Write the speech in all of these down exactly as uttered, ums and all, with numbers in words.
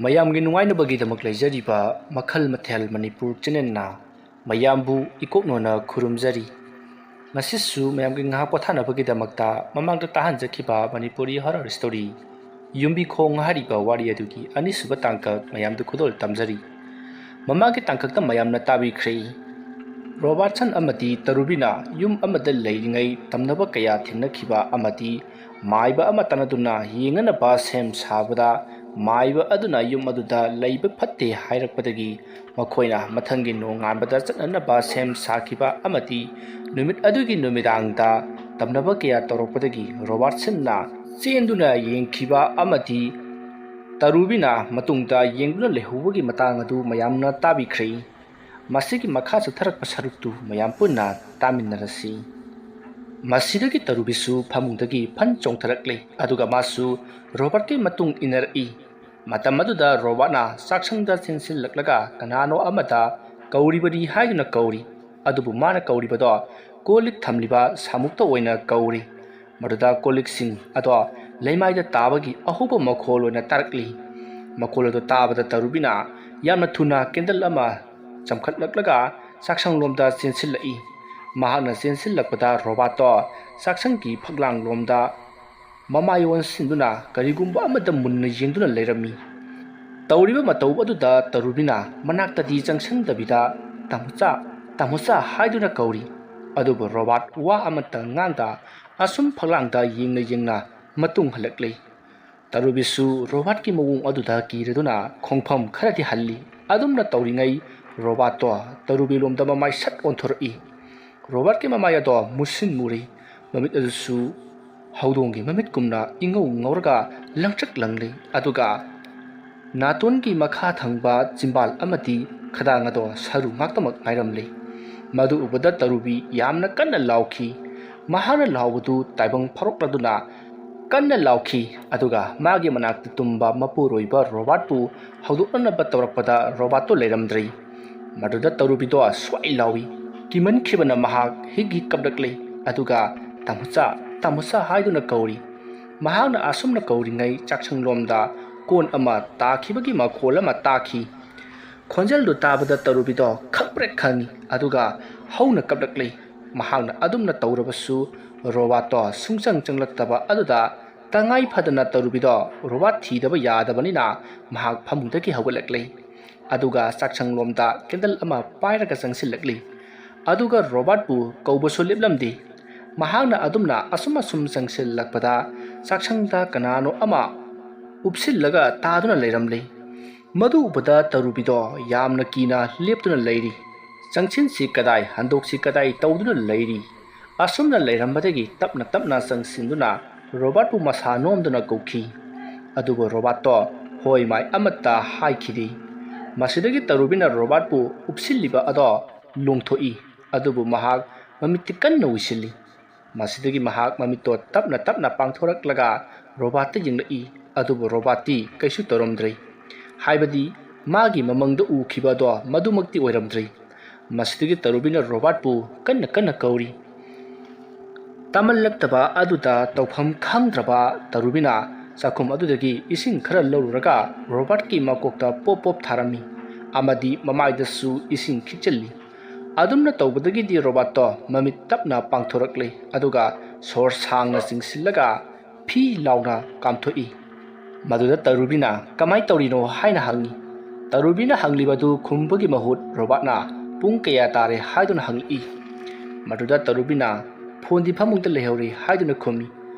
ꯃꯌꯥꯝꯒꯤ ꯅꯨꯡꯉꯥꯏꯅꯕꯒꯤꯗꯃꯛ ꯂꯩꯖꯔꯤꯕ ꯃꯈꯜ ꯃꯊꯦꯜ ꯃꯅꯤꯄꯨꯔ ꯆꯦꯅꯦꯜꯅ ꯃꯌꯥꯝꯕꯨ ꯏꯀꯣꯛꯅꯣꯅ ꯈꯨꯔꯨꯝꯖꯔꯤ꯫ ꯉꯁꯤꯁꯨ ꯃꯌꯥꯝꯒꯤ ꯉꯥꯏꯍꯥꯛ ꯄꯣꯊꯥꯅꯕꯒꯤꯗꯃꯛꯇ ꯃꯃꯥꯡꯗ ꯇꯥꯍꯟꯖꯈꯤꯕ ꯃꯅꯤꯄꯨꯔꯤ ꯍꯣꯔꯔ ꯁ꯭ꯇꯣꯔꯤ ꯌꯨꯝꯕꯤꯈꯣꯡ ꯍꯥꯏꯔꯤꯕ ꯋꯥꯔꯤ ꯑꯗꯨꯒꯤ ꯑꯅꯤꯁꯨꯕ ꯇꯥꯡꯀꯛ ꯃꯌꯥꯝꯗ ꯈꯨꯗꯣꯜ ꯇꯝꯖꯔꯤ꯫ ꯃꯃꯥꯡꯒꯤ ꯇꯥꯡꯀꯛꯇ ꯃꯌꯥꯝꯅ ꯇꯥꯕꯤꯈ꯭ꯔꯦ꯫ ꯔꯣꯕꯥꯔꯠꯁꯟ ꯑꯃꯗꯤ ꯇꯔꯨꯕꯤꯅ ꯌꯨꯝ ꯑꯃꯗ ꯂꯩꯔꯤꯉꯩ ꯇꯝꯅꯕ ꯀꯌꯥ ꯊꯦꯡꯅꯈꯤꯕ ꯑꯃꯗꯤ ꯃꯥꯏꯕ ꯑꯃ ꯇꯥꯟꯅꯗꯨꯅ ꯌꯦꯡꯅꯅꯕ ꯁꯦꯝ ꯁꯥꯕꯗ, ꯃꯥꯏꯕ ꯑꯗꯨꯅ ꯌꯨꯝ ꯑꯗꯨꯗ ꯂꯩꯕ ꯐꯠꯇꯦ ꯍꯥꯏꯔꯛꯄꯗꯒꯤ ꯃꯈꯣꯏꯅ ꯃꯊꯪꯒꯤ ꯅꯣꯡꯉꯥꯟꯕꯗ ꯆꯠꯅꯅꯕ ꯁꯦꯝ ꯁꯥꯈꯤꯕ ꯑꯃꯗꯤ ꯅꯨꯃꯤꯠ ꯑꯗꯨꯒꯤ ꯅꯨꯃꯤꯗꯥꯡꯗ ꯇꯝꯅꯕ ꯀꯌꯥ ꯇꯧꯔꯛꯄꯗꯒꯤ ꯔꯣꯕꯥꯔꯠꯁꯟꯅ ꯆꯦꯟꯗꯨꯅ ꯌꯦꯡꯈꯤꯕ ꯑꯃꯗꯤ ꯇꯔꯨꯕꯤꯅ ꯃꯇꯨꯡꯗ ꯌꯦꯡꯗꯨꯅ ꯂꯩꯍꯧꯕꯒꯤ ꯃꯇꯥꯡ ꯑꯗꯨ ꯃꯌꯥꯝꯅ ꯇꯥꯕꯤꯈ꯭ꯔꯦ꯫ ꯃꯁꯤꯒꯤ ꯃꯈꯥ ꯆꯠꯊꯔꯛꯄ ꯁꯔꯨꯛꯇꯨ ꯃꯌꯥꯝ ꯄꯨꯟꯅ ꯇꯥꯃꯤꯟꯅꯔꯁꯤ꯫ ꯃꯁꯤꯗꯒꯤ ꯇꯔꯨꯕꯤꯁꯨ ꯐꯃꯨꯡꯗꯒꯤ ꯐꯟ ꯆꯣꯡꯊꯔꯛꯂꯦ, ꯑꯗꯨꯒ ꯃꯥꯁꯨ ꯔꯣꯕꯥꯔꯠꯀꯤ ꯃꯇꯨꯡ ꯏꯟꯅꯔꯛꯏ꯫ ꯃꯇꯝ ꯑꯗꯨꯗ ꯔꯣꯕꯥꯔꯠꯅ ꯆꯥꯛꯁꯪꯗ ꯆꯦꯟꯁꯤꯜꯂꯛꯂꯒ ꯀꯅꯥꯅꯣ ꯑꯃꯗ ꯀꯧꯔꯤꯕꯅꯤ ꯍꯥꯏꯗꯨꯅ ꯀꯧꯔꯤ, ꯑꯗꯨꯕꯨ ꯃꯥꯅ ꯀꯧꯔꯤꯕꯗꯣ ꯀꯣꯜ ꯂꯤꯛ ꯊꯝꯂꯤꯕ ꯁꯥꯃꯨꯛꯇ ꯑꯣꯏꯅ ꯀꯧꯔꯤ꯫ ꯃꯗꯨꯗ ꯀꯣꯜ ꯂꯤꯛꯁꯤꯡ ꯑꯗꯣ ꯂꯩꯃꯥꯏꯗ ꯇꯥꯕꯒꯤ ꯑꯍꯧꯕ ꯃꯈꯣꯜ ꯑꯣꯏꯅ ꯇꯥꯔꯛꯂꯤ꯫ ꯃꯈꯣꯜ ꯑꯗꯨ ꯇꯥꯕꯗ ꯇꯔꯨꯕꯤꯅ ꯌꯥꯝꯅ ꯊꯨꯅ ꯀꯦꯟꯗꯜ ꯑꯃ ꯆꯝꯈꯠꯂꯛꯂꯒ ꯆꯥꯛꯁꯪꯂꯣꯝꯗ ꯆꯦꯟꯁꯤꯜꯂꯛꯏ꯫ ꯃꯍꯥꯛꯅ ꯆꯦꯟꯁꯤꯜꯂꯛꯄꯗ ꯔꯣꯕꯥꯔꯠꯇꯣ ꯆꯥꯛꯁꯪꯒꯤ ꯐꯛꯂꯥꯡꯂꯣꯝꯗ ꯃꯃꯥꯏ ꯑꯣꯟꯁꯤꯟꯗꯨꯅ ꯀꯔꯤꯒꯨꯝꯕ ꯑꯃꯗ ꯃꯨꯟꯅ ꯌꯦꯡꯗꯨꯅ ꯂꯩꯔꯝꯃꯤ꯫ ꯇꯧꯔꯤꯕ ꯃꯇꯧ ꯑꯗꯨꯗ ꯇꯔꯨꯕꯤꯅ ꯃꯅꯥꯛꯇꯗꯤ ꯆꯪꯁꯤꯟꯗꯕꯤꯗ "ꯇꯥꯃꯣꯆꯥ, ꯇꯥꯃꯣꯆꯥ" ꯍꯥꯏꯗꯨꯅ ꯀꯧꯔꯤ꯫ ꯑꯗꯨꯕꯨ ꯔꯣꯕꯥꯔꯠ ꯋꯥ ꯑꯃꯠꯇ ꯉꯥꯡꯗ ꯑꯁꯨꯝ ꯐꯛꯂꯥꯡꯗ ꯌꯦꯡꯅ ꯌꯦꯡꯅ ꯃꯇꯨꯡ ꯍꯜꯂꯛꯂꯤ꯫ ꯇꯔꯨꯕꯤꯁꯨ ꯔꯣꯕꯥꯔꯠꯀꯤ ꯃꯑꯣꯡ ꯑꯗꯨꯗ ꯀꯤꯔꯗꯨꯅ ꯈꯣꯡꯐꯝ ꯈꯔꯗꯤ ꯍꯜꯂꯤ꯫ ꯑꯗꯨꯝꯅ ꯇꯧꯔꯤꯉꯩ ꯔꯣꯕꯥꯔꯠꯇꯣ ꯇꯔꯨꯕꯤꯂꯣꯝꯗ ꯃꯃꯥꯏ ꯁꯠ ꯑꯣꯟꯊꯣꯔꯛꯏ꯫ ꯔꯣꯕꯥꯔꯠꯀꯤ ꯃꯃꯥꯏ ꯑꯗꯣ ꯃꯨꯁꯤꯟ ꯃꯨꯔꯤ꯫ ꯃꯃꯤꯠ ꯑꯗꯨꯁꯨ ꯍꯧꯗꯣꯡꯒꯤ ꯃꯃꯤꯠꯀꯨꯝꯅ ꯏꯉꯧ ꯉꯧꯔꯒ ꯂꯪꯇ꯭ꯔꯤꯛ ꯂꯪꯂꯤ꯫ ꯑꯗꯨꯒ ꯅꯥꯇꯣꯟꯒꯤ ꯃꯈꯥ ꯊꯪꯕ ꯆꯤꯝꯕꯥꯜ ꯑꯃꯗꯤ ꯈꯗꯥꯡ ꯑꯗꯣ ꯁꯔꯨ ꯉꯥꯛꯇꯃꯛ ꯉꯥꯏꯔꯝꯂꯤ꯫ ꯃꯗꯨ ꯎꯕꯗ ꯇꯔꯨꯕꯤ ꯌꯥꯝꯅ ꯀꯟꯅ ꯂꯥꯎꯈꯤ꯫ ꯃꯍꯥꯛꯅ ꯂꯥꯎꯕꯗꯨ ꯇꯥꯏꯕꯪ ꯐꯥꯎꯔꯛꯂꯗꯨꯅ ꯀꯟꯅ ꯂꯥꯎꯈꯤ꯫ ꯑꯗꯨꯒ ꯃꯥꯒꯤ ꯃꯅꯥꯛꯇ ꯇꯨꯝꯕ ꯃꯄꯨꯔꯣꯏꯕ ꯔꯣꯕꯥꯔꯠꯄꯨ ꯍꯧꯗꯣꯛꯅꯅꯕ ꯇꯧꯔꯛꯄꯗ ꯔꯣꯕꯥꯔꯠꯇꯨ ꯂꯩꯔꯝꯗ꯭ꯔꯤ꯫ ꯃꯗꯨꯗ ꯇꯔꯨꯕꯤꯗꯣ ꯁ꯭ꯋꯥꯏ ꯂꯥꯎꯏ꯫ ꯀꯤꯃꯟꯈꯤꯕꯅ ꯃꯍꯥꯛ ꯍꯤꯛ ꯍꯤꯛ ꯀꯞꯂꯛꯂꯤ꯫ ꯑꯗꯨꯒ "ꯇꯥꯃꯣꯆꯥ, ꯇꯥꯃꯣꯆꯥ" ꯍꯥꯏꯗꯨꯅ ꯀꯧꯔꯤ꯫ ꯃꯍꯥꯛꯅ ꯑꯁꯨꯝꯅ ꯀꯧꯔꯤꯉꯩ ꯆꯥꯛꯁꯪꯂꯣꯝꯗ ꯀꯣꯟ ꯑꯃ ꯇꯥꯈꯤꯕꯒꯤ ꯃꯈꯣꯜ ꯑꯃ ꯇꯥꯈꯤ꯫ ꯈꯣꯟꯖꯦꯜꯗꯨ ꯇꯥꯕꯗ ꯇꯔꯨꯕꯤꯗꯣ ꯈꯪꯄ꯭ꯔꯦꯛ ꯈꯪꯏ, ꯑꯗꯨꯒ ꯍꯧꯅ ꯀꯞꯂꯛꯂꯤ꯫ ꯃꯍꯥꯛꯅ ꯑꯗꯨꯝꯅ ꯇꯧꯔꯕꯁꯨ ꯔꯣꯕꯥꯠꯇꯣ ꯁꯨꯡꯆꯪ ꯆꯪꯂꯛꯇꯕ ꯑꯗꯨꯗ ꯇꯉꯥꯏ ꯐꯗꯅ ꯇꯔꯨꯕꯤꯗꯣ ꯔꯣꯕꯥꯠ ꯊꯤꯗꯕ ꯌꯥꯗꯕꯅꯤꯅ ꯃꯍꯥꯛ ꯐꯃꯨꯡꯗꯒꯤ ꯍꯧꯒꯠꯂꯛꯂꯤ꯫ ꯑꯗꯨꯒ ꯆꯥꯛꯁꯪꯂꯣꯝꯗ ꯀꯦꯟꯗꯜ ꯑꯃ ꯄꯥꯏꯔꯒ ꯆꯪꯁꯤꯜꯂꯛꯂꯤ꯫ ꯑꯗꯨꯒ ꯔꯣꯕꯥꯠꯄꯨ ꯀꯧꯕꯁꯨ ꯂꯦꯞꯂꯝꯗꯦ꯫ ꯃꯍꯥꯛꯅ ꯑꯗꯨꯝꯅ ꯑꯁꯨꯝ ꯑꯁꯨꯝ ꯆꯪꯁꯤꯜꯂꯛꯄꯗ ꯆꯥꯛꯁꯪꯗ ꯀꯅꯥꯅꯣ ꯑꯃ ꯎꯞꯁꯤꯜꯂꯒ ꯇꯥꯗꯨꯅ ꯂꯩꯔꯝꯂꯤ꯫ ꯃꯗꯨ ꯎꯕꯗ ꯇꯔꯨꯕꯤꯗꯣ ꯌꯥꯝꯅ ꯀꯤꯅ ꯂꯦꯞꯇꯨꯅ ꯂꯩꯔꯤ꯫ ꯆꯪꯁꯤꯟꯁꯤ ꯀꯗꯥꯏ, ꯍꯟꯗꯣꯛꯁꯤ ꯀꯗꯥꯏ ꯇꯧꯗꯨꯅ ꯂꯩꯔꯤ꯫ ꯑꯁꯨꯝꯅ ꯂꯩꯔꯝꯕꯗꯒꯤ ꯇꯞꯅ ꯇꯞꯅ ꯆꯪꯁꯤꯟꯗꯨꯅ ꯔꯣꯕꯥꯠꯄꯨ ꯃꯁꯥ ꯅꯣꯝꯗꯨꯅ ꯀꯧꯈꯤ꯫ ꯑꯗꯨꯕꯨ ꯔꯣꯕꯥꯠꯇꯣ ꯍꯣꯏ ꯃꯥꯏ ꯑꯃꯠꯇ ꯍꯥꯏꯈꯤꯗꯦ꯫ ꯃꯁꯤꯗꯒꯤ ꯇꯔꯨꯕꯤꯅ ꯔꯣꯕꯥꯠꯄꯨ ꯎꯞꯁꯤꯜꯂꯤꯕ ꯑꯗꯣ ꯂꯣꯡꯊꯣꯛꯏ꯫ ꯑꯗꯨꯕꯨ ꯃꯍꯥꯛ ꯃꯃꯤꯠꯇꯤ ꯀꯟꯅ ꯎꯏꯁꯤꯜꯂꯤ꯫ ꯃꯁꯤꯗꯒꯤ ꯃꯍꯥꯛ ꯃꯃꯤꯠꯇꯣ ꯇꯞꯅ ꯇꯞꯅ ꯄꯥꯡꯊꯣꯔꯛꯂꯒ ꯔꯣꯕꯥꯠꯇ ꯌꯦꯡꯂꯛꯏ꯫ ꯑꯗꯨꯕꯨ ꯔꯣꯕꯥꯠꯇꯤ ꯀꯩꯁꯨ ꯇꯧꯔꯝꯗ꯭ꯔꯦ꯫ ꯍꯥꯏꯕꯗꯤ ꯃꯥꯒꯤ ꯃꯃꯪꯗ ꯎꯈꯤꯕ ꯑꯗꯣ ꯃꯗꯨꯃꯛꯇꯤ ꯑꯣꯏꯔꯝꯗ꯭ꯔꯦ꯫ ꯃꯁꯤꯗꯒꯤ ꯇꯔꯨꯕꯤꯅ ꯔꯣꯕꯥꯠꯄꯨ ꯀꯟꯅ ꯀꯟꯅ ꯀꯧꯔꯤ꯫ ꯇꯥꯃꯜꯂꯛꯇꯕ ꯑꯗꯨꯗ ꯇꯧꯐꯝ ꯈꯪꯗ꯭ꯔꯕ ꯇꯔꯨꯕꯤꯅ ꯆꯥꯛꯈꯨꯝ ꯑꯗꯨꯗꯒꯤ ꯏꯁꯤꯡ ꯈꯔ ꯂꯧꯔꯨꯔꯒ ꯔꯣꯕꯥꯠꯀꯤ ꯃꯀꯣꯛꯇ ꯄꯣꯞ ꯄꯣꯞ ꯊꯥꯔꯝꯃꯤ ꯑꯃꯗꯤ ꯃꯃꯥꯏꯗꯁꯨ ꯏꯁꯤꯡ ꯈꯤꯛꯆꯜꯂꯤ꯫ ꯑꯗꯨꯝꯅ ꯇꯧꯕꯗꯒꯤꯗꯤ ꯔꯣꯕꯥꯠꯇꯣ ꯃꯃꯤꯠ ꯇꯞꯅ ꯄꯥꯡꯊꯣꯔꯛꯂꯦ, ꯑꯗꯨꯒ ꯁꯣꯔ ꯁꯥꯡꯅ ꯆꯤꯡꯁꯤꯜꯂꯒ ꯐꯤ ꯂꯥꯎꯅ ꯀꯥꯝꯊꯣꯛꯏ꯫ ꯃꯗꯨꯗ ꯇꯔꯨꯕꯤꯅ "ꯀꯃꯥꯏ ꯇꯧꯔꯤꯅꯣ?" ꯍꯥꯏꯅ ꯍꯪꯉꯤ꯫ ꯇꯔꯨꯕꯤꯅ ꯍꯪꯂꯤꯕꯗꯨ ꯈꯨꯝꯕꯒꯤ ꯃꯍꯨꯠ ꯔꯣꯕꯥꯠꯅ "ꯄꯨꯡ ꯀꯌꯥ ꯇꯥꯔꯦ?" ꯍꯥꯏꯗꯨꯅ ꯍꯪꯂꯛꯏ꯫ ꯃꯗꯨꯗ ꯇꯔꯨꯕꯤꯅ "ꯐꯣꯟꯗꯤ ꯐꯃꯨꯡꯗ ꯂꯩꯍꯧꯔꯦ" ꯍꯥꯏꯗꯨꯅ ꯈꯨꯝꯃꯤ꯫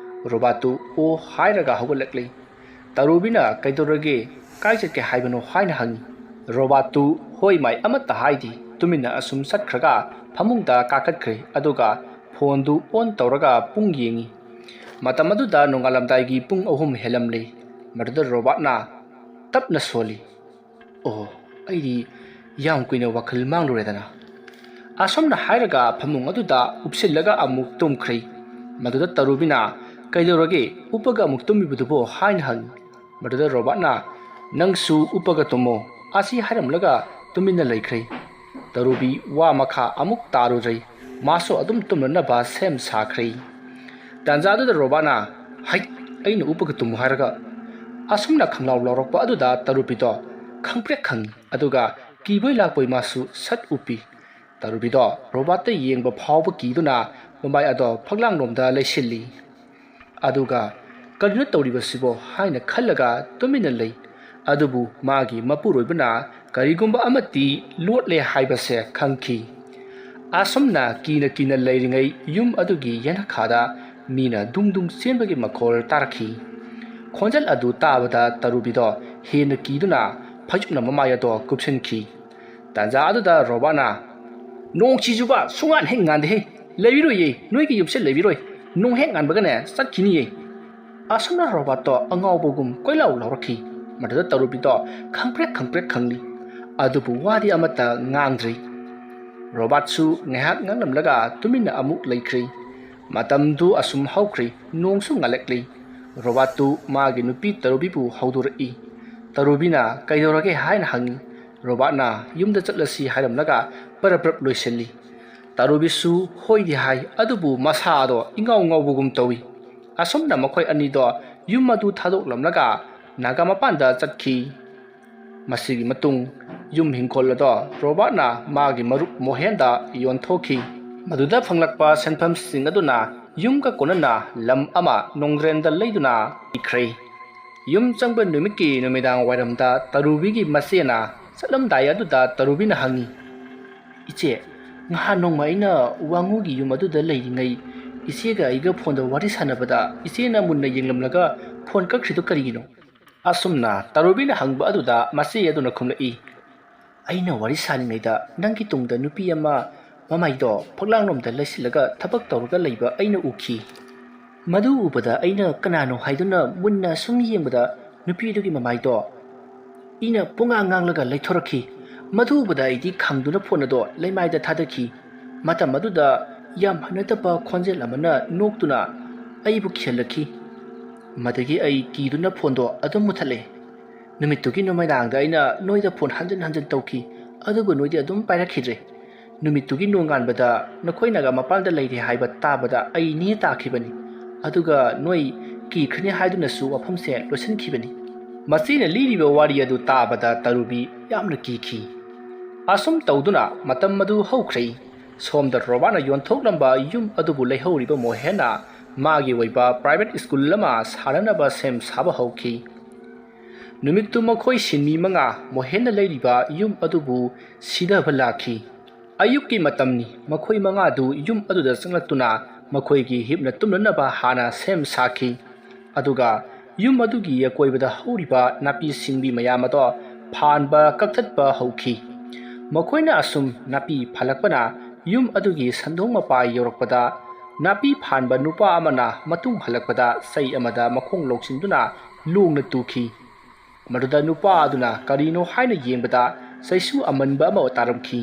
ꯔꯣꯕꯥꯠꯇꯨ "ꯑꯣ" ꯍꯥꯏꯔꯒ ꯍꯧꯒꯠꯂꯛꯂꯦ꯫ ꯇꯔꯨꯕꯤꯅ "ꯀꯩꯗꯧꯔꯒꯦ? ꯀꯥꯏ ꯆꯠꯀꯦ ꯍꯥꯏꯕꯅꯣ?" ꯍꯥꯏꯅ ꯍꯪꯉꯤ꯫ ꯔꯣꯕꯥꯠꯇꯨ ꯍꯣꯏ ꯃꯥꯏ ꯑꯃꯠꯇ ꯍꯥꯏꯗꯦ꯫ ꯇꯨꯃꯤꯟꯅ ꯑꯁꯨꯝ ꯆꯠꯈ꯭ꯔꯒ ꯐꯃꯨꯡꯗ ꯀꯥꯈꯠꯈ꯭ꯔꯦ, ꯑꯗꯨꯒ ꯐꯣꯟꯗꯨ ꯑꯣꯟ ꯇꯧꯔꯒ ꯄꯨꯡ ꯌꯦꯡꯉꯤ꯫ ꯃꯇꯝ ꯑꯗꯨꯗ ꯅꯣꯡꯉꯥꯜꯂꯝꯗꯥꯏꯒꯤ ꯄꯨꯡ ꯑꯍꯨꯝ ꯍꯦꯜꯂꯝꯂꯦ꯫ ꯃꯗꯨꯗ ꯔꯣꯕꯥꯠꯅ ꯇꯞꯅ ꯁꯣꯜꯂꯤ, "ꯑꯣ, ꯑꯩꯗꯤ ꯌꯥꯝ ꯀꯨꯏꯅ ꯋꯥꯈꯜ ꯃꯥꯡꯂꯨꯔꯦꯗꯅ"꯫ ꯑꯁꯨꯝꯅ ꯍꯥꯏꯔꯒ ꯐꯃꯨꯡ ꯑꯗꯨꯗ ꯎꯞꯁꯤꯜꯂꯒ ꯑꯃꯨꯛ ꯇꯨꯝꯈ꯭ꯔꯦ꯫ ꯃꯗꯨꯗ ꯇꯔꯨꯕꯤꯅ "ꯀꯩꯗꯧꯔꯒꯦ, ꯎꯞꯄꯒ ꯑꯃꯨꯛ ꯇꯨꯝꯃꯤꯕꯗꯨꯕꯣ?" ꯍꯥꯏꯅ ꯍꯪꯉꯤ꯫ ꯃꯗꯨꯗ ꯔꯣꯕꯥꯠꯅ "ꯅꯪꯁꯨ ꯎꯞꯄꯒ ꯇꯨꯝꯃꯣ" ꯑꯁꯤ ꯍꯥꯏꯔꯝꯂꯒ ꯇꯨꯃꯤꯟꯅ ꯂꯩꯈ꯭ꯔꯦ꯫ ꯇꯔꯨꯕꯤ ꯋꯥ ꯃꯈꯥ ꯑꯃꯨꯛ ꯇꯥꯔꯨꯗ꯭ꯔꯦ꯫ ꯃꯥꯁꯨ ꯑꯗꯨꯝ ꯇꯨꯝꯅꯅꯕ ꯁꯦꯝ ꯁꯥꯈ꯭ꯔꯦ꯫ ꯇꯥꯟꯖꯥꯗꯨꯗ ꯔꯣꯕꯥꯠꯅ "ꯍꯩꯠ, ꯑꯩꯅ ꯎꯞꯄꯒ ꯇꯨꯝꯃꯨ ꯍꯥꯏꯔꯒ" ꯑꯁꯨꯝꯅ ꯈꯪꯂꯥꯎ ꯂꯥꯎꯔꯛꯄ ꯑꯗꯨꯗ ꯇꯔꯨꯕꯤꯗꯣ ꯈꯪꯄ꯭ꯔꯦꯛ ꯈꯪꯉꯤ, ꯑꯗꯨꯒ ꯀꯤꯕꯣꯏ ꯂꯥꯛꯄꯣꯏ ꯃꯥꯁꯨ ꯁꯠ ꯎꯞꯄꯤ꯫ ꯇꯔꯨꯕꯤꯗꯣ ꯔꯣꯕꯥꯠꯇ ꯌꯦꯡꯕ ꯐꯥꯎꯕ ꯀꯤꯗꯨꯅ ꯃꯃꯥꯏ ꯑꯗꯣ ꯐꯛꯂꯥꯡꯂꯣꯝꯗ ꯂꯩꯁꯤꯜꯂꯤ꯫ ꯑꯗꯨꯒ "ꯀꯔꯤꯅꯣ ꯇꯧꯔꯤꯕꯁꯤꯕꯣ?" ꯍꯥꯏꯅ ꯈꯜꯂꯒ ꯇꯨꯃꯤꯟꯅ ꯂꯩ꯫ ꯑꯗꯨꯕꯨ ꯃꯥꯒꯤ ꯃꯄꯨꯔꯣꯏꯕꯅ ꯀꯔꯤꯒꯨꯝꯕ ꯑꯃꯠꯇꯤ ꯂꯣꯠꯂꯦ ꯍꯥꯏꯕꯁꯦ ꯈꯪꯈꯤ꯫ ꯑꯁꯨꯝꯅ ꯀꯤꯅ ꯀꯤꯅ ꯂꯩꯔꯤꯉꯩ ꯌꯨꯝ ꯑꯗꯨꯒꯤ ꯌꯦꯅꯈꯥꯗ ꯃꯤꯅ ꯗꯨꯡ ꯗꯨꯡ ꯆꯦꯟꯕꯒꯤ ꯃꯈꯣꯜ ꯇꯥꯔꯛꯈꯤ꯫ ꯈꯣꯟꯖꯦꯜ ꯑꯗꯨ ꯇꯥꯕꯗ ꯇꯔꯨꯕꯤꯗꯣ ꯍꯦꯟꯅ ꯀꯤꯗꯨꯅ ꯐꯩꯖꯨꯞꯅ ꯃꯃꯥꯏ ꯑꯗꯣ ꯀꯨꯞꯁꯤꯟꯈꯤ꯫ ꯇꯥꯟꯖꯥ ꯑꯗꯨꯗ ꯔꯣꯕꯥꯠꯅ, "ꯅꯣꯡ ꯆꯤꯖꯨꯕ ꯁꯨꯡꯉꯥꯟ ꯍꯦꯛ ꯉꯥꯟꯗꯦꯍꯦ, ꯂꯩꯕꯤꯔꯣꯏꯌꯦ, ꯅꯣꯏꯒꯤ ꯌꯨꯝꯁꯦ ꯂꯩꯕꯤꯔꯣꯏ, ꯅꯣꯡ ꯍꯦꯛ ꯉꯥꯟꯕꯒꯅꯦ ꯆꯠꯈꯤꯅꯤꯌꯦ"꯫ ꯑꯁꯨꯝꯅ ꯔꯣꯕꯥꯠꯇꯣ ꯑꯉꯥꯎꯕꯒꯨꯝ ꯀꯣꯏꯂꯥꯎ ꯂꯥꯎꯔꯛꯈꯤ꯫ ꯃꯗꯨꯗ ꯇꯔꯨꯕꯤꯗꯣ ꯈꯪꯄ꯭ꯔꯦꯛ ꯈꯪꯄ꯭ꯔꯦꯛ ꯈꯪꯂꯤ꯫ ꯑꯗꯨꯕꯨ ꯋꯥꯗꯤ ꯑꯃꯠꯇ ꯉꯥꯡꯗ꯭ꯔꯤ꯫ ꯔꯣꯕꯥꯠꯁꯨ ꯉꯥꯏꯍꯥꯛ ꯉꯥꯡꯂꯝꯂꯒ ꯇꯨꯃꯤꯟꯅ ꯑꯃꯨꯛ ꯂꯩꯈ꯭ꯔꯤ꯫ ꯃꯇꯝꯗꯨ ꯑꯁꯨꯝ ꯍꯧꯈ꯭ꯔꯤ, ꯅꯣꯡꯁꯨ ꯉꯥꯜꯂꯛꯂꯤ꯫ ꯔꯣꯕꯥꯠꯇꯨ ꯃꯥꯒꯤ ꯅꯨꯄꯤ ꯇꯔꯨꯕꯤꯕꯨ ꯍꯧꯗꯣꯔꯛꯏ꯫ ꯇꯔꯨꯕꯤꯅ "ꯀꯩꯗꯧꯔꯒꯦ?" ꯍꯥꯏꯅ ꯍꯪꯉꯤ꯫ ꯔꯣꯕꯥꯠꯅ "ꯌꯨꯝꯗ ꯆꯠꯂꯁꯤ" ꯍꯥꯏꯔꯝꯂꯒ ꯄꯔꯞ ꯄꯔꯞ ꯂꯣꯏꯁꯤꯜꯂꯤ꯫ ꯇꯔꯨꯕꯤꯁꯨ ꯍꯣꯏꯗꯤ ꯍꯥꯏ, ꯑꯗꯨꯕꯨ ꯃꯁꯥꯗꯣ ꯏꯉꯥꯎ ꯉꯥꯎꯕꯒꯨꯝ ꯇꯧꯏ꯫ ꯑꯁꯨꯝꯅ ꯃꯈꯣꯏ ꯑꯅꯤꯗꯣ ꯌꯨꯝ ꯑꯗꯨ ꯊꯥꯗꯣꯛꯂꯝꯂꯒ ꯅꯥꯒꯥ ꯃꯄꯥꯟꯗ ꯆꯠꯈꯤ꯫ ꯃꯁꯤꯒꯤ ꯃꯇꯨꯡ ꯌꯨꯝ ꯍꯤꯡꯈꯣꯜ ꯑꯗꯣ ꯔꯣꯕꯥꯠꯅ ꯃꯥꯒꯤ ꯃꯔꯨꯞ ꯃꯣꯍꯦꯟꯗ ꯌꯣꯟꯊꯣꯛꯈꯤ꯫ ꯃꯗꯨꯗ ꯐꯪꯂꯛꯄ ꯁꯦꯟꯐꯝꯁꯤꯡ ꯑꯗꯨꯅ ꯌꯨꯝꯒ ꯀꯣꯟꯅꯅ ꯂꯝ ꯑꯃ ꯅꯣꯡꯗ꯭ꯔꯦꯟꯗ ꯂꯩꯗꯨꯅ ꯂꯩꯈ꯭ꯔꯦ꯫ ꯌꯨꯝ ꯆꯪꯕ ꯅꯨꯃꯤꯠꯀꯤ ꯅꯨꯃꯤꯗꯥꯡ ꯋꯥꯏꯔꯝꯗ ꯇꯔꯨꯕꯤꯒꯤ ꯃꯆꯦꯅ ꯆꯠꯂꯝꯗꯥꯏ ꯑꯗꯨꯗ ꯇꯔꯨꯕꯤꯅ ꯍꯪꯉꯤ, "ꯏꯆꯦ, ꯉꯍꯥꯟ ꯅꯣꯡꯃ ꯑꯩꯅ ꯋꯥꯉꯨꯒꯤ ꯌꯨꯝ ꯑꯗꯨꯗ ꯂꯩꯔꯤꯉꯩ ꯏꯆꯦꯒ ꯑꯩꯒ ꯐꯣꯟꯗ ꯋꯥꯔꯤ ꯁꯥꯟꯅꯕꯗ ꯏꯆꯦꯅ ꯃꯨꯟꯅ ꯌꯦꯡꯂꯝꯂꯒ ꯐꯣꯟ ꯀꯛꯈ꯭ꯔꯤꯗꯨ ꯀꯔꯤꯒꯤꯅꯣ?" ꯑꯁꯨꯝꯅ ꯇꯔꯨꯕꯤꯅ ꯍꯪꯕ ꯑꯗꯨꯗ ꯃꯆꯦ ꯑꯗꯨꯅ ꯈꯨꯝꯂꯛꯏ, "ꯑꯩꯅ ꯋꯥꯔꯤ ꯁꯥꯔꯤꯉꯩꯗ ꯅꯪꯒꯤ ꯇꯨꯡꯗ ꯅꯨꯄꯤ ꯑꯃ ꯃꯃꯥꯏꯗꯣ ꯐꯛꯂꯥꯡꯂꯣꯝꯗ ꯂꯩꯁꯤꯜꯂꯒ ꯊꯕꯛ ꯇꯧꯔꯒ ꯂꯩꯕ ꯑꯩꯅ ꯎꯈꯤ꯫ ꯃꯗꯨ ꯎꯕꯗ ꯑꯩꯅ ꯀꯅꯥꯅꯣ ꯍꯥꯏꯗꯨꯅ ꯃꯨꯟꯅ ꯁꯨꯝ ꯌꯦꯡꯕꯗ ꯅꯨꯄꯤ ꯑꯗꯨꯒꯤ ꯃꯃꯥꯏꯗꯣ ꯏꯅ ꯄꯨꯡꯉꯥꯡ ꯉꯥꯡꯂꯒ ꯂꯩꯊꯣꯔꯛꯈꯤ꯫ ꯃꯗꯨ ꯎꯕꯗ ꯑꯩꯗꯤ ꯈꯪꯗꯨꯅ ꯐꯣꯟ ꯑꯗꯣ ꯂꯩꯃꯥꯏꯗ ꯊꯥꯗꯈꯤ꯫ ꯃꯇꯝ ꯑꯗꯨꯗ ꯌꯥꯝ ꯍꯩꯅꯗꯕ ꯈꯣꯟꯖꯦꯜ ꯑꯃꯅ ꯅꯣꯛꯇꯨꯅ ꯑꯩꯕꯨ ꯀꯤꯍꯜꯂꯛꯈꯤ꯫ ꯃꯗꯒꯤ ꯑꯩ ꯀꯤꯗꯨꯅ ꯐꯣꯟꯗꯣ ꯑꯗꯨꯝ ꯃꯨꯊꯠꯂꯦ꯫ ꯅꯨꯃꯤꯠꯇꯨꯒꯤ ꯅꯨꯃꯤꯗꯥꯡꯗ ꯑꯩꯅ ꯅꯣꯏꯗ ꯐꯣꯟ ꯍꯟꯖꯤꯟ ꯍꯟꯖꯤꯟ ꯇꯧꯈꯤ, ꯑꯗꯨꯕꯨ ꯅꯣꯏꯗꯤ ꯑꯗꯨꯝ ꯄꯥꯏꯔꯛꯈꯤꯗ꯭ꯔꯦ꯫ ꯅꯨꯃꯤꯠꯇꯨꯒꯤ ꯅꯣꯡꯉꯥꯟꯕꯗ ꯅꯈꯣꯏ ꯅꯥꯒꯥ ꯃꯄꯥꯟꯗ ꯂꯩꯔꯦ ꯍꯥꯏꯕ ꯇꯥꯕꯗ ꯑꯩ ꯅꯤꯡ ꯇꯥꯈꯤꯕꯅꯤ꯫ ꯑꯗꯨꯒ ꯅꯣꯏ ꯀꯤꯈ꯭ꯔꯅꯤ ꯍꯥꯏꯗꯨꯅꯁꯨ ꯋꯥꯐꯝꯁꯦ ꯂꯣꯏꯁꯤꯟꯈꯤꯕꯅꯤ꯫ ꯃꯆꯦꯅ ꯂꯤꯔꯤꯕ ꯋꯥꯔꯤ ꯑꯗꯨ ꯇꯥꯕꯗ ꯇꯔꯨꯕꯤ ꯌꯥꯝꯅ ꯀꯤꯈꯤ꯫ ꯑꯁꯨꯝ ꯇꯧꯗꯨꯅ ꯃꯇꯝ ꯑꯗꯨ ꯍꯧꯈ꯭ꯔꯦ꯫ ꯁꯣꯝꯗ ꯔꯣꯕꯥꯅ ꯌꯣꯟꯊꯣꯛꯂꯝꯕ ꯌꯨꯝ ꯑꯗꯨꯕꯨ ꯂꯩꯍꯧꯔꯤꯕ ꯃꯣꯍꯦꯟꯅ ꯃꯥꯒꯤ ꯑꯣꯏꯕ private school ꯑꯃ ꯁꯥꯅꯅꯕ ꯁꯦꯝ ꯁꯥꯕ ꯍꯧꯈꯤ꯫ ꯅꯨꯃꯤꯠꯇꯨ ꯃꯈꯣꯏ ꯁꯤꯟꯃꯤ ꯃꯉꯥ ꯃꯣꯍꯦꯟꯅ ꯂꯩꯔꯤꯕ ꯌꯨꯝ ꯑꯗꯨꯕꯨ ꯁꯤꯊꯕ ꯂꯥꯛꯈꯤ꯫ ꯑꯌꯨꯛꯀꯤ ꯃꯇꯝꯅꯤ꯫ ꯃꯈꯣꯏ ꯃꯉꯥꯗꯨ ꯌꯨꯝ ꯑꯗꯨꯗ ꯆꯪꯂꯛꯇꯨꯅ ꯃꯈꯣꯏꯒꯤ ꯍꯤꯞꯅ ꯇꯨꯝꯅꯅꯕ ꯍꯥꯟꯅ ꯁꯦꯝ ꯁꯥꯈꯤ꯫ ꯑꯗꯨꯒ ꯌꯨꯝ ꯑꯗꯨꯒꯤ ꯑꯀꯣꯏꯕꯗ ꯍꯧꯔꯤꯕ ꯅꯥꯄꯤ ꯁꯤꯡꯕꯤ ꯃꯌꯥꯝ ꯑꯗꯣ ꯐꯥꯟꯕ ꯀꯛꯊꯠꯄ ꯍꯧꯈꯤ꯫ ꯃꯈꯣꯏꯅ ꯑꯁꯨꯝ ꯅꯥꯄꯤ ꯐꯥꯜꯂꯛꯄꯅ ꯌꯨꯝ ꯑꯗꯨꯒꯤ ꯁꯟꯗꯣꯡ ꯃꯄꯥ ꯌꯧꯔꯛꯄꯗ ꯅꯥꯄꯤ ꯐꯥꯟꯕ ꯅꯨꯄꯥ ꯑꯃꯅ ꯃꯇꯨꯡ ꯍꯜꯂꯛꯄꯗ ꯆꯩ ꯑꯃꯗ ꯃꯈꯣꯡ ꯂꯧꯁꯤꯟꯗꯨꯅ ꯂꯣꯡꯅ ꯇꯨꯈꯤ꯫ ꯃꯗꯨꯗ ꯅꯨꯄꯥ ꯑꯗꯨꯅ ꯀꯔꯤꯅꯣ ꯍꯥꯏꯅ ꯌꯦꯡꯕꯗ ꯆꯩꯁꯨ ꯑꯃꯟꯕ ꯑꯃ ꯇꯥꯔꯝꯈꯤ꯫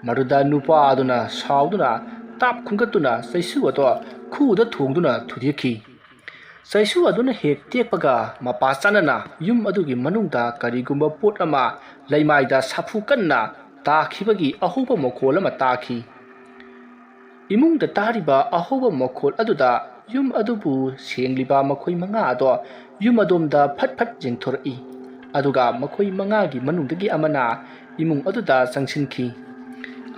ꯃꯗꯨꯗ ꯅꯨꯄꯥ ꯑꯗꯨꯅ ꯁꯥꯎꯗꯨꯅ ꯇꯥꯞ ꯈꯨꯟꯒꯠꯇꯨꯅ ꯆꯩꯁꯨ ꯑꯗꯣ ꯈꯨꯗ ꯊꯣꯡꯗꯨꯅ ꯊꯨꯗꯦꯛꯈꯤ꯫ ꯆꯩꯁꯨ ꯑꯗꯨꯅ ꯍꯦꯛ ꯇꯦꯛꯄꯒ ꯃꯄꯥ ꯆꯥꯅꯅ ꯌꯨꯝ ꯑꯗꯨꯒꯤ ꯃꯅꯨꯡꯗ ꯀꯔꯤꯒꯨꯝꯕ ꯄꯣꯠ ꯑꯃ ꯂꯩꯃꯥꯏꯗ ꯁꯥꯐꯨ ꯀꯟꯅ ꯇꯥꯈꯤꯕꯒꯤ ꯑꯍꯧꯕ ꯃꯈꯣꯜ ꯑꯃ ꯇꯥꯈꯤ꯫ ꯏꯃꯨꯡꯗ ꯇꯥꯔꯤꯕ ꯑꯍꯧꯕ ꯃꯈꯣꯜ ꯑꯗꯨꯗ ꯌꯨꯝ ꯑꯗꯨꯕꯨ ꯁꯦꯡꯂꯤꯕ ꯃꯈꯣꯏ ꯃꯉꯥ ꯑꯗꯣ ꯌꯨꯝ ꯑꯗꯣꯝꯗ ꯐꯠ ꯐꯠ ꯌꯦꯡꯊꯣꯔꯛꯏ꯫ ꯑꯗꯨꯒ ꯃꯈꯣꯏ ꯃꯉꯥꯒꯤ ꯃꯅꯨꯡꯗꯒꯤ ꯑꯃꯅ ꯏꯃꯨꯡ ꯑꯗꯨꯗ ꯆꯪꯁꯤꯟꯈꯤ꯫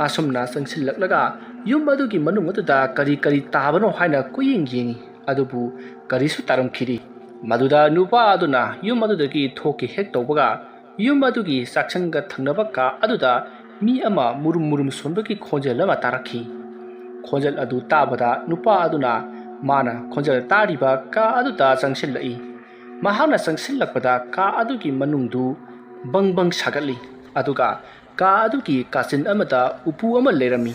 ꯑꯁꯨꯝꯅ ꯆꯪꯁꯤꯜꯂꯛꯂꯒ ꯌꯨꯝ ꯑꯗꯨꯒꯤ ꯃꯅꯨꯡ ꯑꯗꯨꯗ ꯀꯔꯤ ꯀꯔꯤ ꯇꯥꯕꯅꯣ ꯍꯥꯏꯅ ꯀꯨꯌꯦꯡ ꯌꯦꯡꯉꯤ, ꯑꯗꯨꯕꯨ ꯀꯔꯤꯁꯨ ꯇꯥꯔꯝꯈꯤꯗꯦ꯫ ꯃꯗꯨꯗ ꯅꯨꯄꯥ ꯑꯗꯨꯅ ꯌꯨꯝ ꯑꯗꯨꯗꯒꯤ ꯊꯣꯛꯀꯦ ꯍꯦꯛ ꯇꯧꯕꯒ ꯌꯨꯝ ꯑꯗꯨꯒꯤ ꯆꯥꯛꯁꯪꯒ ꯊꯪꯅꯕ ꯀꯥ ꯑꯗꯨꯗ ꯃꯤ ꯑꯃ ꯃꯨꯔꯨꯝ ꯃꯨꯔꯨꯝ ꯁꯣꯟꯕꯒꯤ ꯈꯣꯟꯖꯦꯜ ꯑꯃ ꯇꯥꯔꯛꯈꯤ꯫ ꯈꯣꯟꯖꯦꯜ ꯑꯗꯨ ꯇꯥꯕꯗ ꯅꯨꯄꯥ ꯑꯗꯨꯅ ꯃꯥꯅ ꯈꯣꯟꯖꯦꯜ ꯇꯥꯔꯤꯕ ꯀꯥ ꯑꯗꯨꯗ ꯆꯪꯁꯤꯜꯂꯛꯏ꯫ ꯃꯍꯥꯛꯅ ꯆꯪꯁꯤꯜꯂꯛꯄꯗ ꯀꯥ ꯑꯗꯨꯒꯤ ꯃꯅꯨꯡꯗꯨ ꯕꯪ ꯕꯪ ꯁꯥꯒꯠꯂꯤ꯫ ꯑꯗꯨꯒ ꯀꯥ ꯑꯗꯨꯒꯤ ꯀꯥꯆꯤꯟ ꯑꯃꯗ ꯎꯄꯨ ꯑꯃ ꯂꯩꯔꯝꯃꯤ꯫